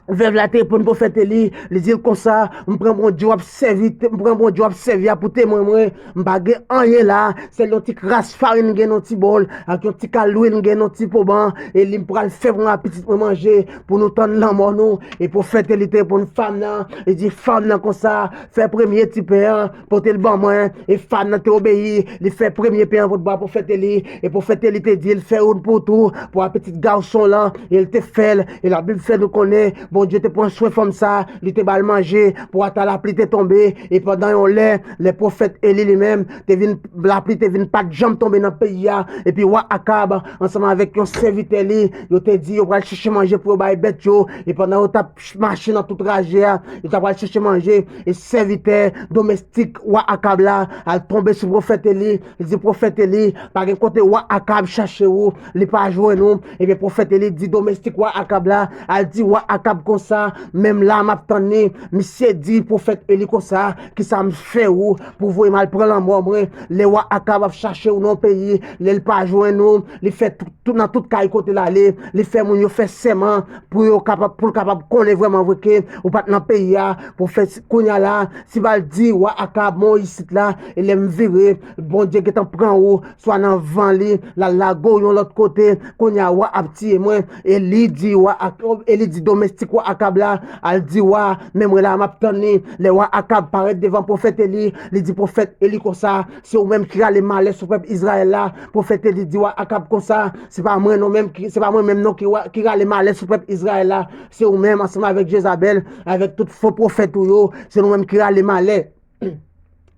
vèv la te reponn pwofèt Eli, li di l konsa, m pran Bondye w ap sèvi, m pran Bondye w ap sèvi a pou temwen mwen, m pa gen anyen la, sèl yon ti kras farin m gen nan yon ti bòl, ak yon ti kal lwil m gen nan yon ti poban, e li m pral fè pou mwen ak pitit mwen manje, pou nou tann lanmò nou. E pwofèt Eli te reponn fanm nan, li di fanm nan konsa, fè premye ti pen an, pote l ban mwen. E fanm nan te obeyi, li fè premye pen an pote ba pwofèt Eli. E pwofèt Eli te di l fè youn pou tou, pou a pitit gason lan, e l te fè l. E Labib fè nou konnen, Bondye te pran swen fanm sa, li te ba l manje, pou ata lapli te tonbe, e pandan yon lè, lè pwofèt Eli li menm, te vin, lapli te vin pa t janm tonbe nan peyi a, epi wa Akab, ansanm avèk yon sèvitè li, yo te di yo pral chèche manje pou yo bay bèt yo, e pandan yo t ap ch-, mache nan tout traje a, yo t ap pral chèche manje, e sèvitè domestik wa Akab la al tonbe sou pwofèt Eli, li di pwofèt Eli, pa gen kote wa Akab chache ou, li pa jwenn ou. Ebyen, pwofèt Eli di domestik wa Akab la, al di wa Akab konsa, menm la m ap tann li. Misye di pwofèt Eli konsa, kisa m fè ou pou voye m al pran lanmò mwen? Lè wa Akab ap chache ou nan peyi, lè l pa jwenn ou, li fè tout, tout, nan tout kay kote l ale, li fè moun yo fè sèman pou yo kapab, pou l kapab konnen vrèman vre ke ou pa t nan peyi a. Pwofèt, kounye a la, si w al di wa Akab, mwen isit la, e lè m vire, Bondye gentan pran ou, swa nan van li, l al lage w yon lòt kote, kounye a wa ap tiye mwen, e li di wa Ak-, e li di domestik wa Akab la, al di wa, men mwen la m ap tann li. Lè wa Akab parèt devan pwofèt Eli, li di pwofèt Eli konsa, se ou menm ki rale malè sou pèp Izrayèl la. Pwofèt Eli di wa Akab konsa, se pa mwen non menm ki, se pa mwen menm non ki wa-, ki rale malè sou pèp Izrayèl la. Se ou menm ansanm avèk Jezabèl, avèk tout fo pwofèt ou yo, se nou menm ki rale malè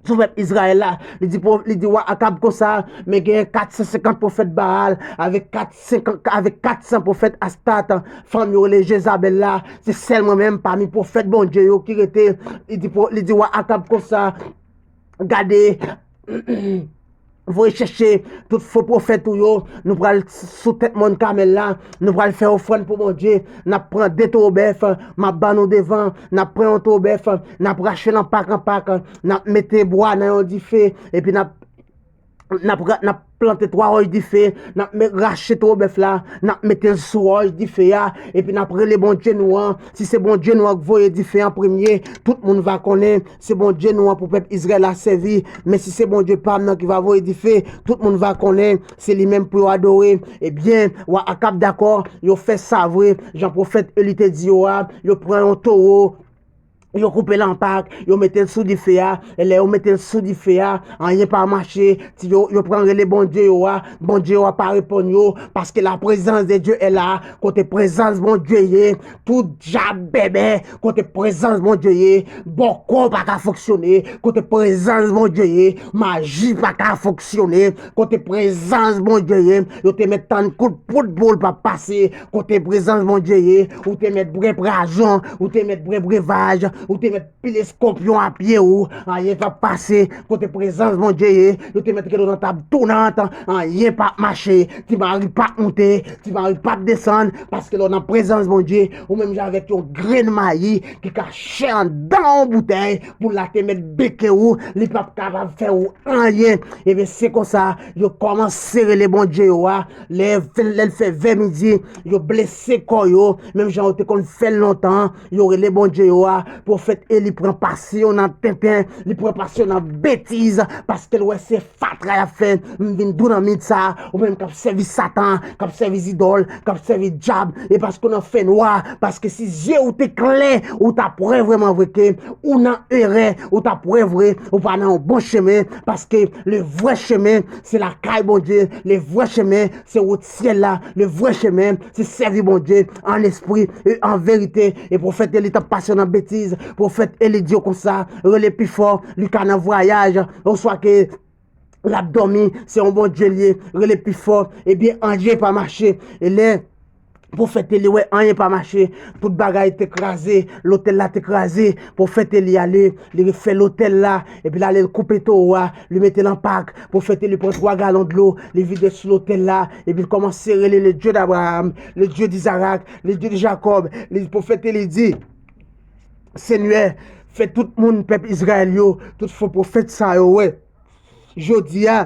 sou pèp Izrayèl la. Li di, pwo-, li di wa Akab konsa, men genyen kat san senkant pwofèt Baal, avèk kat san senkant, avèk kat san pwofèt Astat, fanm yo rele Jezabèl la, se sèl mwen menm pami pwofèt Bondye yo ki rete. Li di, pwo-, li di wa Akab konsa, gade, voye chèche tout fo pwofèt ou yo, nou pral sou tèt mòn Kamèl la, nou pral fè ofrann pou Bondye, n ap pran de towo bèf, m ap ban nou devan, n ap pran yon towo bèf, n ap rache l an pak an pak, n ap mete bwa nan yon dife, epi n ap, n ap ra-, n ap plante twa wòch dife, n ap met, rache towo bèf la, n ap mete l sou wòch dife a, epi n ap rele Bondye nou an. Si se Bondye nou an k voye dife an premye, tout moun va konnen se Bondye nou an pou pèp Izrayèl la sèvi. Men si se Bondye pa m nan ki va voye dife, tout moun va konnen se li menm pou yo adore. Ebyen, wa Akab dakò, yo fè sa vre, jan pwofèt Eli te di yo a, yo pran yon towo, yo koupe l an pak, yo mete l sou dife a, e lè yo mete l sou dife a, anyen pa mache, ti yo, yo pran rele Bondye yo a, Bondye yo a pa reponn yo, paske la présence de Dieu est là, kote prezans Bondye ye, tout djab bèbè, kote prezans Bondye ye, bòkò pa ka fonksyone, kote prezans Bondye ye, maji pa ka fonksyone, kote prezans Bondye ye, yo te mèt tann kout poud pou l pa pase, kote prezans Bondye ye, ou te mèt bwè pwazon, ou te mèt bwè brevaj, ou te mèt pile skòpyon a pye ou, anyen p ap pase, kote prezans Bondye ye, yo te mèt rele w nan tab tounant, anyen p ap mache, ti mari p ap moute, ti mari p ap desann, paske lè w nan prezans Bondye, ou menm jan avèk yon grenn mayi ki kache anndan yon boutèy, pou l la te mèt beke ou, li p ap kapab fè ou anyen. Ebyen, se konsa, yo kòmanse rele Bondye yo a, lè, lè l fè vè midi, yo blese kò yo, menm jan yo te konn fè l lontan, yo rele Bondye yo a, pwofèt Eli pran pase yo nan tenten, li pran pase yo nan betiz, paske l wè se fatra y ap fè, m vin dounamit sa, ou menm k ap sèvi Satan, k ap sèvi zidòl, k ap sèvi djab, e paske w nan fènwa, paske si zye ou te klè, ou t ap wè vrèman vre ke ou nan erè, ou t ap wè vre, ou pa nan yon bon chemen, paske le vrai chemin, se lakay Bondye, le vrai chemin, se wout syèl la, le vrai chemin, se sèvi Bondye an espri e an verite. E pwofèt Eli t ap pase nan betiz, pwofèt Eli di yo konsa, rele pi fò, li ka nan vwayaj, oswa ke l ap dòmi, se yon Bondye l ye, rele pi fò, ebyen, anyen pa mache. E lè pwofèt Eli wè anyen pa mache, tout bagay te kraze, lotèl la te kraze, pwofèt Eli ale, li refè lotèl la, epi l ale l koupe towo a, li mete l an pak, pwofèt Eli pran twa galon dlo, li vide sou lotèl la, epi l kòmanse rele le Dieu d'Abraham, le Dieu d'Isaac, le Dieu de Jacob, li, pwofèt Eli di, Senyè, fè tout moun pèp Izrayèl yo, tout fo pwofèt sa yo wè. Jodi a,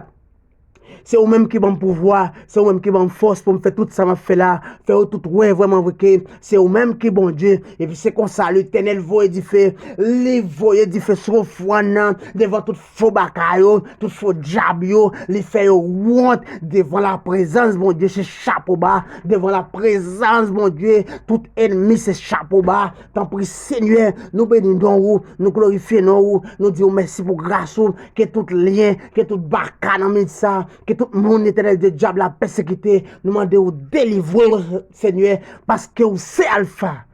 se ou menm ki ban m pouvwa, se ou menm ki ban m fòs pou m fè tout sa m ap fè la. Fè yo tout wè vrèman vre ke se ou menm ki Bondye. Epi se konsa, Letènèl voye dife, li voye dife sou ofrann nan, devan tout fo baka yo, tout fo djab yo, li fè yo wont devan laprezans Bondye, se chapo ba, devan laprezans Bondye, tout ènmi se chapo ba. Tanpri, Senyè, nou beni non ou, nou glorifye non ou, nou di w mèsi pou gras ou, ke tout lyen, ke tout baka nan miz sa, ke tout moun Letènèl Dye dyab la pèsekite, nou mande w delivre yo, Senyè, paske ou se Alfa,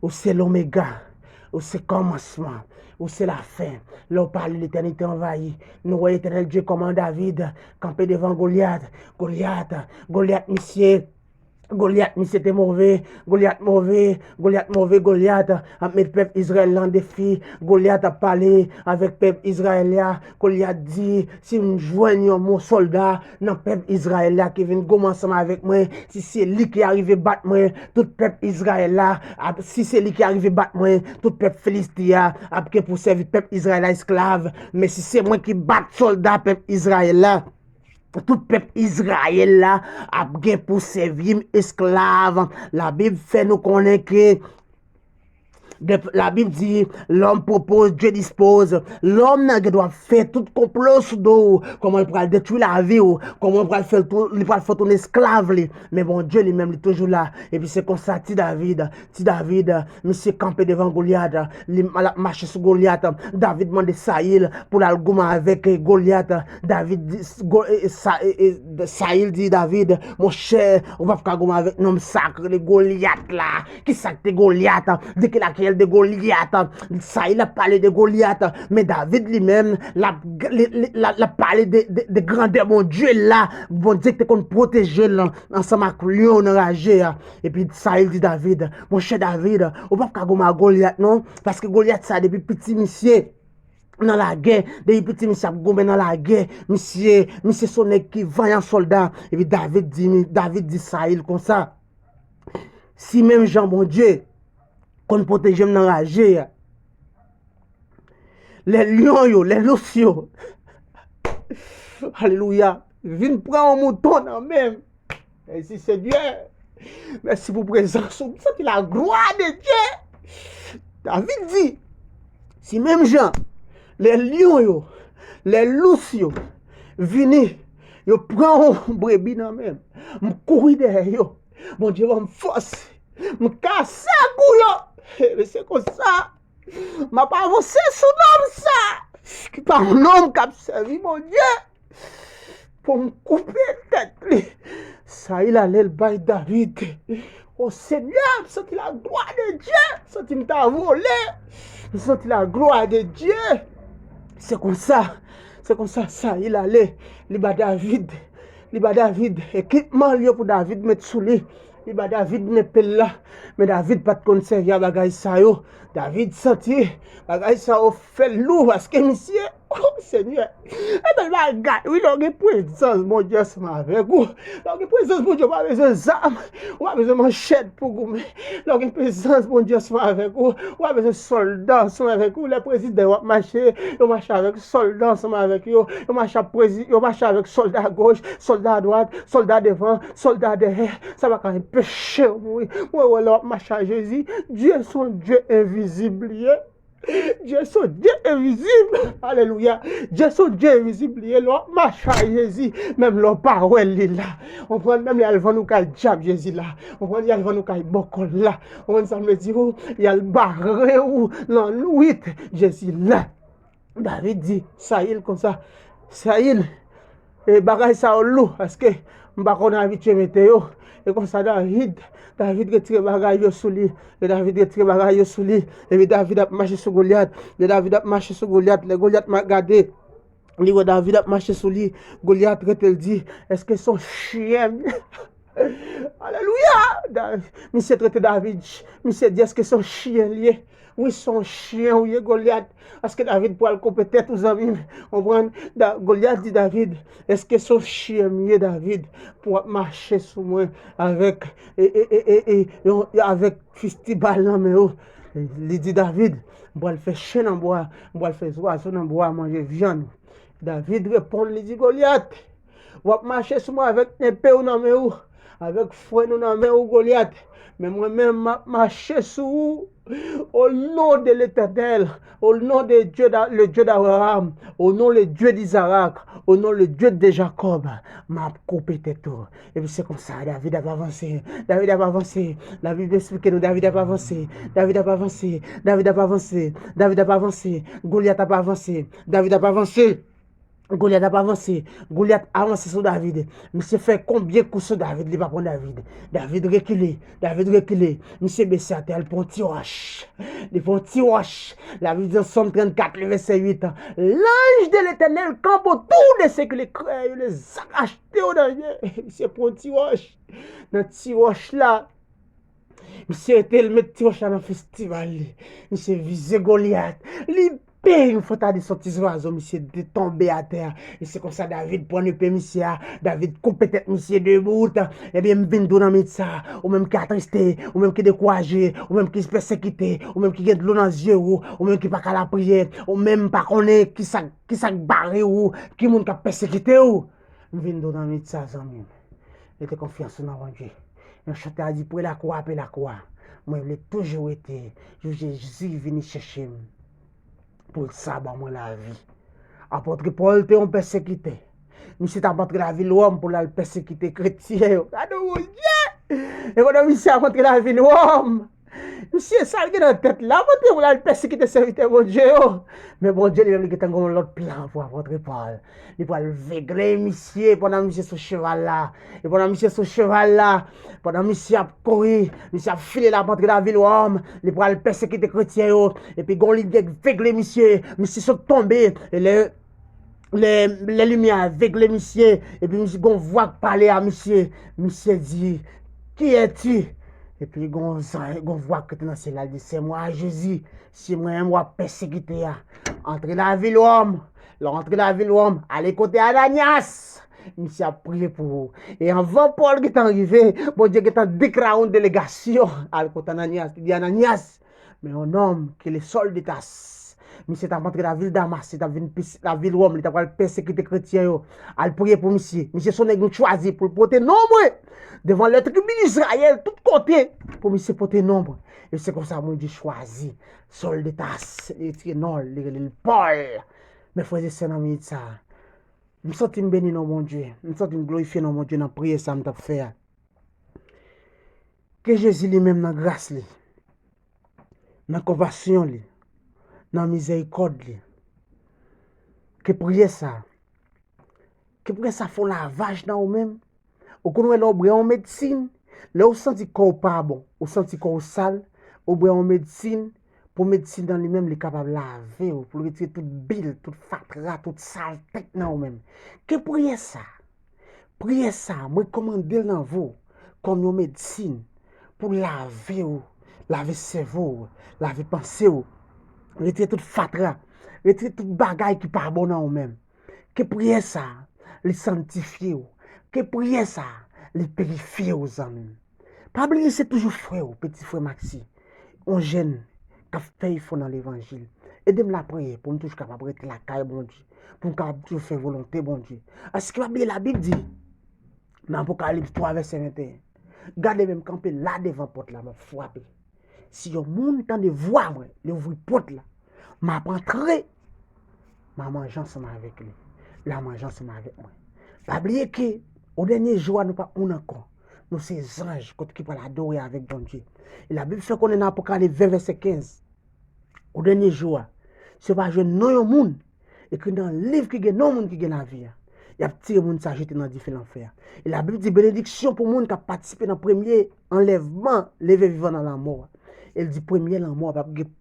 Ou se Lomega, ou se kòmansman, ou se lafen. Lè w pale, letènite anvayi. Nou wè Etènèl Dye kòman David kanpe devan Golyat. Golyat, Golyat, misye, Golyat, misye te move. Golyat move, Golyat move, Golyat ap met pèp Izrayèl la an defi. Golyat ap pale avèk pèp Izrayèl la. Golyat di, si m jwenn yon bon sòlda nan pèp Izrayèl la ki vin goumen ansanm avèk mwen, si se li ki arive bat mwen, tout pèp Izrayèl la, ap, si se li ki arive bat mwen, tout pèp Filisti a ap gen pou sèvi pèp Izrayèl la esklav. Men si se mwen ki bat sòlda pèp Izrayèl la, tout pèp Izrayèl la ap gen pou sèvi m esklav. Labib fè nou konnen ke, de, Labib di, l'homme propose, Dieu dispose. Lòm nan gen dwa fè tout konplo sou do w, kòman l pral detwi lavi w, kòman l pral fè l tou-, li pral fè w tounen esklav li. Men Bondye li menm, li toujou la. Epi se konsa, ti David, ti David, misye kanpe devan Golyat, li, l ap mache sou Golyat. David mande Sayil pou l al goumen avèk, eh, Golyat. David di, Go-, eh, eh, Sa-, eh, eh, Sayil di David, monchè, ou p ap ka goumen avèk nonm sa k rele Golyat la. Kisa k te Golyat? De ki lakèl de Golyat? Sayil ap pale de Golyat, men David li menm, l ap, li, li, l ap, l ap pale de, de, de grandè Bondye la, Bondye ki te konn pwoteje l ansanm ak lyon nan raje a. Epi Sayil di David, monchè David, ou p ap ka goumen ak Golyat non, paske Golyat sa depi piti misye nan lagè, depi piti misye ap goumen nan lagè, misye, misye se yon nèg ki vanyan sòlda. Epi David di, David di Sayil konsa, si menm jan Bondye konn pwoteje m nan raje a, lè lyon yo, lè lous yo, alelouya, vin pran yon mouton nan men m, mèsi Senyè, mèsi pou prezans ou, m santi la gloire de Dieu. David di, si menm jan, lè lyon yo, lè lous yo vini, yo pran yon brebi nan men m, m kouri dèyè yo, Bondye ban m fòs, m kase gou yo. E se konsa, m ap avanse sou nonm sa, ki pa yon nonm k ap sèvi Bondye, pou m koupe tèt li. Sayil ale, l bay David. O Senyè, m santi la gloire de Dieu, m santi m ta vole. M santi la gloire de Dieu. Se konsa, se konsa Sayil ale, li ba David, li ba David ekipman l yo pou David met sou li. Li ba David nepe l la, men David pa t konn sèvi a bagay sa yo. David santi bagay sa yo fè l lou, paske misye, o Senyè, e bèl bagay wi, lè w gen prezans Bondye ansanm avèk ou. Lè w gen prezans Bondye, ou pa bezwen zam, ou pa bezwen manchèt pou goumen. Lè w gen prezans Bondye ansanm avèk ou, ou pa bezwen sòlda ansanm avèk ou. Lè prezidan yo ap mache, yo mache avèk sòlda ansanm avèk yo. Yo mache ap prezi-, yo mache avèk sòlda agoch, sòlda adwat, sòlda devan, sòlda dèyè. Sa pa ka anpeche w mouri. Mwen wè lè w ap mache ak Jezi, Dye se yon Dye envizib li ye. Dye se yon Dye envizib. Alelouya. Dye se yon Dye envizib li ye. Lè w ap mache ak Jezi, menm lè w pa wè l, li la. Ou konprann? Menm lè y al vann ou kay dyab, Jezi la. Ou konprann? Y al vann ou kay bòkò, l la. Ou konprann sa m vle di w? Y al bare ou nan nwit, Jezi la. David di Sayil konsa, Sayil, e bagay sa yo lou, paske m pa konn abitye mete yo. E konsa David, David retire bagay yo sou li. Lè David retire bagay yo sou li, epi David ap mache sou Golyat. Lè David ap mache sou Golyat, lè Golyat ma-, gade, li wè David ap mache sou li, Golyat rete, l di, èske se yon chen? Alelouya! Da-, misye trete David, misye di, èske se yon chen l ye? Wi, se yon chen w ye, Golyat. Èske David pral koupe tèt ou, zanmi m? Konprann? Da-, Golyat di David, èske se yon chen m ye, David, pou w ap mache sou mwen avèk, e, e, e, e, e, yon, avèk fistibal nan men w? Li di David, m pral fè chen nan bwa, m pral fè zwazo nan bwa manje vyann ou. David reponn, li di Golyat, w ap mache sou mwen avèk nepe w nan men w, avèk fwèn ou nan men w, Golyat. Men mwen menm, m ap mache sou ou. Au nom de l'Éternel, au nom de Dieu d'a-, le Dieu d'Abraham, au nom le Dieu d'Isaac, au nom le Dieu de Jacob, m ap koupe tèt ou. Epi se konsa, David ap avanse, David ap avanse. Labib esplike nou, David ap avanse, David ap avanse, David ap avanse, David ap avanse. Golyat ap avanse, David ap avanse. Golyat ap avanse. Golyat avanse sou David. Misye fè konbyen kou sou David, li pa pran David. David rekile. David rekile. Misye bese atè, li pran ti wòch. Li pran ti wòch. Labib di nan Sòm trannkat, le vèsè uit. L'ange de l'Éternel campe autour de ceux que le cœur les a achetés au danger. Misye pran ti wòch. Nan ti wòch la, misye rete, l met ti wòch la nan festival li. Misye vize Golyat. Li pè yon fantadi soti zwazo, misye de tonbe atè. E se konsa David pran epe misye a, David koupe tèt misye de bout. Ebyen, m vin di w nan minit sa, ou menm ki atriste, ou menm ki dekouraje, ou menm ki pèsekite, ou menm ki gen dlo nan zye w, ou menm ki pa ka lapriyè, ou menm pa konnen kisa, kisa k bare w, ki moun k ap pèsekite w. M vin di w nan minit sa, zanmi m. Mete konfyans ou nan Bondye. Yon chante a di, pre lakwa, pe lakwa. Mwen vle toujou rete, jou Jezi vini chèche m, pou l sa ban mwen lavi. Apòt Pòl te yon pèsekitè. Misye t ap antre lavil Wòm pou l al pèsekite kretyen yo. Gade Bondye! E pandan misye ap antre lavil Wòm, misye, sa l gen nan tèt la, pote pou l al pèsekite sèvitè Bondye yo. Men Bondye li menm, li gentan gen yon lòt plan pou apòt Pòl. Li pral vegle misye pandan misye sou cheval la. E pandan misye sou cheval la, pandan misye ap kouri, misye ap file, l ap antre lavil Wòm, li pral pèsekite kretyen yo. Epi gon lidè k vegle misye, misye sot tonbe. E lè Lè, lè limyè a avegle misye, epi misye gon vwa k pale a misye, misye di, qui es-tu? Epi gon zan, gon vwa k rete nan syèl la, l di, c'est moi, Jésus, se mwen menm w ap pèsekite a. Antre lavil Wòm. Lè w antre lavil Wòm, ale kote Ananyas. Misye ap priye pou ou. E anvan Pòl gentan rive, Bondye gentan deklare yon delegasyon al kote Ananyas. Li di, Ananyas, men yon nonm ki le Sòl de Tas. Misye t ap antre lavil Damas, li t ap vin pis-, lavil Wòm, li t ap pral pèsekite kretyen yo. Al priye pou misye. Misye se yon nèg nou chwazi pou l pote non mwen devan lè tribi Izrayèl, tout kote, pou misye pote non mwen. E se konsa Bondye chwazi Sòl de Tas, li retire non l, li rele l Pòl. Men frè e sè, nan minit sa a, m santi m beni non Bondye, m santi m glorifye non Bondye nan priyè sa m t ap fè a. Ke Jezi li menm nan gras li, nan konpasyon li, nan mizèrikòd li, ke priyè sa, ke priyè sa fè yon lavaj nan ou menm. Ou konn wè lè w bwè yon medsin, lè w santi kò w pa bon, ou santi kò w sal, ou bwè yon medsin, pou medsin nan li menm, li kapab lave w, pou l retire tout bil, tout fatra, tout salte k nan ou menm. Ke priyè sa, priyè sa, m rekòmande l nan vo kòm yon medsin pou lave w, lave sèvo w, lave panse w, retire tout fatra, retire tout bagay ki pa bon nan ou menm. Ke priyè sa, li sanntifye w. Ke priyè sa, li pirifye w, zanmi m. Pa bliye, se toujou frè w, peti frè Maxi, yon jèn k ap fè efò nan levanjil. Ede m lapriyè pou m toujou kapab rete lakay Bondye, pou m kapab toujou fè volonte Bondye. Paske pa bliye, Labib di, nan Apokalips twa, vèsè venteyen, gade, men m kanpe la devan pòt la, m ap frape. Si yon moun tande vwa mwen, li ouvri pòt la, m ap antre, m a manje ansanm avèk li, l a manje ansanm avèk mwen. Pa bliye ke o dènye jou a, nou p ap moun ankò. Nou se zanj kot ki pral adore avèk Bondye. E Labib fè konnen nan Apokalips ven, vèsè kenz, o dènye jou a, si yo pa jwenn non yon moun ekri nan liv ki gen non moun ki gen lavi a, y ap tire moun sa jete nan dife lanfè a. E Labib di, benediksyon pou moun k ap patisipe nan premye anlèvman, leve vivan nan lanmò a. E l di, premye lanmò a p ap gen,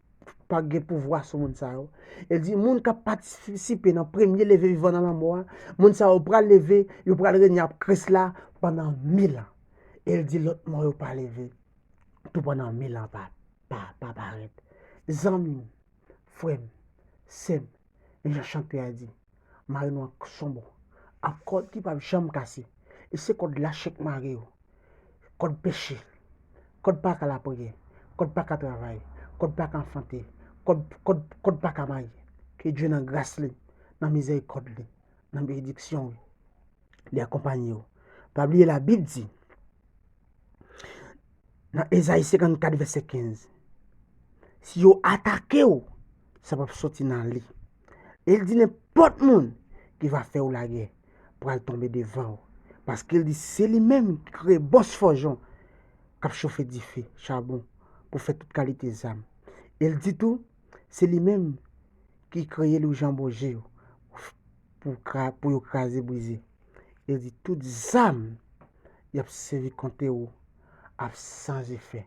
p ap gen pouvwa sou moun sa yo. E l di, moun k ap patisipe nan premye leve vivan nan lanmò a, moun sa yo pral leve, yo pral renye ap Kris la pandan mil an. E l di, lòt mò yo pa leve tou pandan mil an pa, pa, pa parèt. Zanmi m, frè m, sè m, men jan chante a di, mare nou ak sonbo, ak kòd ki p ap janm kase. E se kòd lach k mare yo. Kòd peche, kòd pa ka lapriyè, kòd pa ka travay, kòd pa ka anfante, kòd, kòd, kòd pa ka marye. Ke Dye nan gras li, nan mizèrikòd li, nan benediksyon li, li akonpanye w. Pa bliye Labib di, nan Ezayi senkannkat vèsè kenz, si yo atake w, sa p ap soti nan li. E l di, nenpòt moun ki va fè w lagè pral tonbe devan w. Paske l di, se li menm ki kreye bòs fòjon k ap chofe dife, chabon, pou fè tout kalite zam. E l di tou, se li menm ki kreye lwijanboje yo, pou, kra, pou yo kraze brize. E di tout zam y ap sèvi kont ou ap san efè.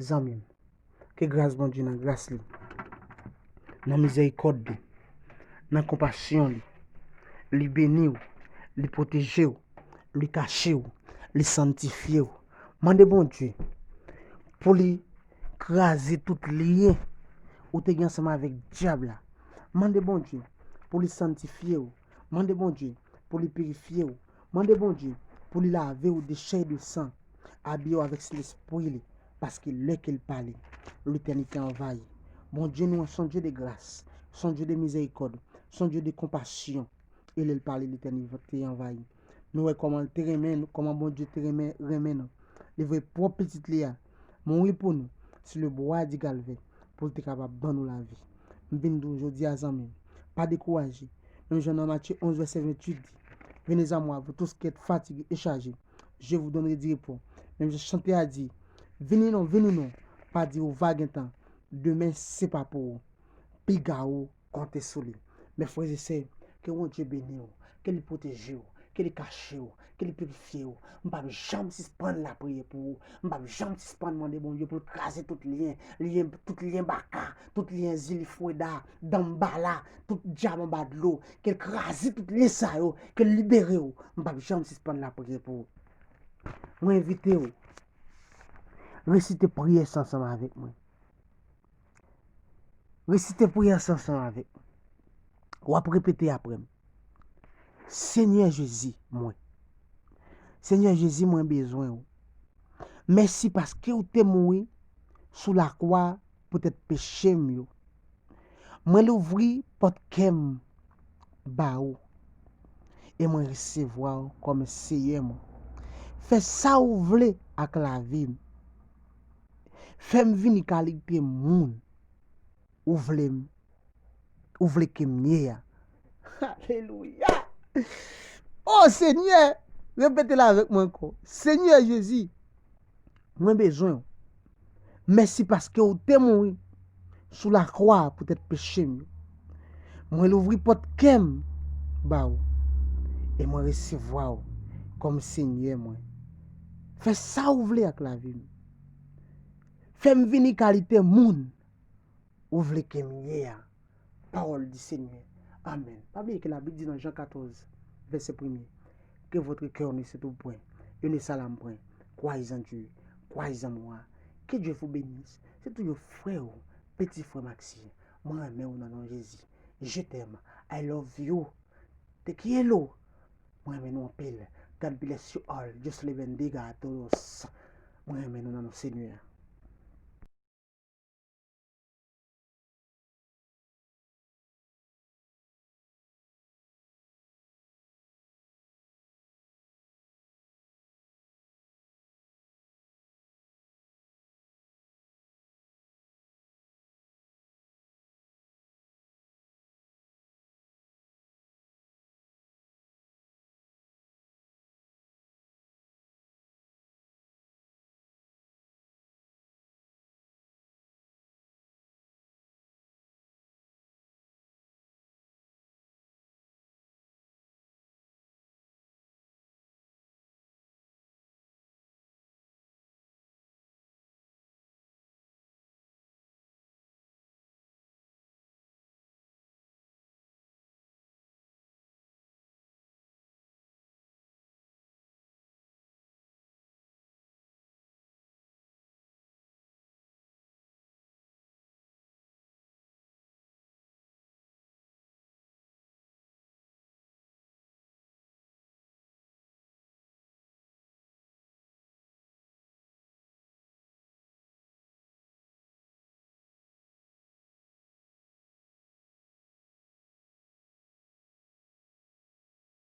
Zanmi m, ke gras Bondye nan gras li, nan mizèrikòd li, nan konpasyon li, li beni w, li pwoteje w, li kache w, li sanntifye w. Mande Bondye pou li kraze tout lyen ou te gen ansanm avèk dyab la. Mande Bondye pou li sanntifye w. Mande Bondye pou li pirifye w. Mande Bondye pou li lave w de chè e de san, abiye w avèk Lespri li, paske lè ke l pale, letènite anvayi. Bondye nou an se yon Dye de gras, se yon Dye de mizèrikòd, se yon Dye de konpasyon. E lè l pale, letènite anvayi. Nou wè kòman l te renmen nou, kòman Bondye te renmen, renmen nou. Li voye pwòp pitit li a mouri pou nou sou le bwa di Kalvè pou l te kapab ban nou lavi. M vin di w jodi a, zanmi m, pa dekouraje. Menm jan nan Matye onz vèsè venntuit di, Venez à moi, vous tous qui êtes fatigués et chargés, je vous donnerai du repos. Menm jan chante a di, vini non, vini non, pa di ou va gen tan, demen se pa pou ou. Piga ou konte sou li. Mes frères et sœurs, ke Bondye beni w, ke li pwoteje w, ke li kache w, ke li pirifye w. M p ap janm sispann lapriyè pou ou. M p ap janm sispann mande Bondye pou l kraze tout lyen, lyen, tout lyen baka, tout lyen zilifweda, danmbala, tout dyab anba dlo. Ke l kraze tout lyen sa yo, ke l libere w. M p ap janm sispann lapriyè pou ou. Mwen envite w resite priyè sa ansanm avèk mwen. Resite priyè sa ansanm avèk mwen. W ap repete apre m. Senyè Jezi, mwen. Senyè Jezi, mwen bezwen ou. Mèsi paske ou te mouri sou lakwa poutèt peche m yo. Mwen louvri pòt kè m ba ou e mwen resevwa ou kòm Seyè mwen. Fè sa ou vle ak lavi m. Fè m vini kalite moun ou vle m, ou vle ke m ye a. Alelouya! O Senyè, repete l avèk mwen ankò. Senyè Jezi, mwen bezwen w. Mèsi paske ou te mouri sou lakwa poutèt peche m yo. Mwen louvri pòt kè m ba ou e mwen resevwa ou kòm Senyè mwen. Fè sa ou vle ak lavi m. Fè m vini kalite moun ou vle ke m ye a. Parole du Seigneur. Amen. Pa bliye ke Labib di nan Jan katòz, vèsè premye, que votre cœur ne s'étouffe point et ne s'alarme point. Croyez en Dieu, croyez en moi. Que Dieu vous bénisse. Se toujou frè ou, peti frè Maxi. Mwen renmen ou nan non Jezi. Je t'aime. I love you. Te kiyelo. Mwen renmen nou anpil. God bless you all. Dios le bendiga a todos. Mwen renmen nou nan non Senyè a.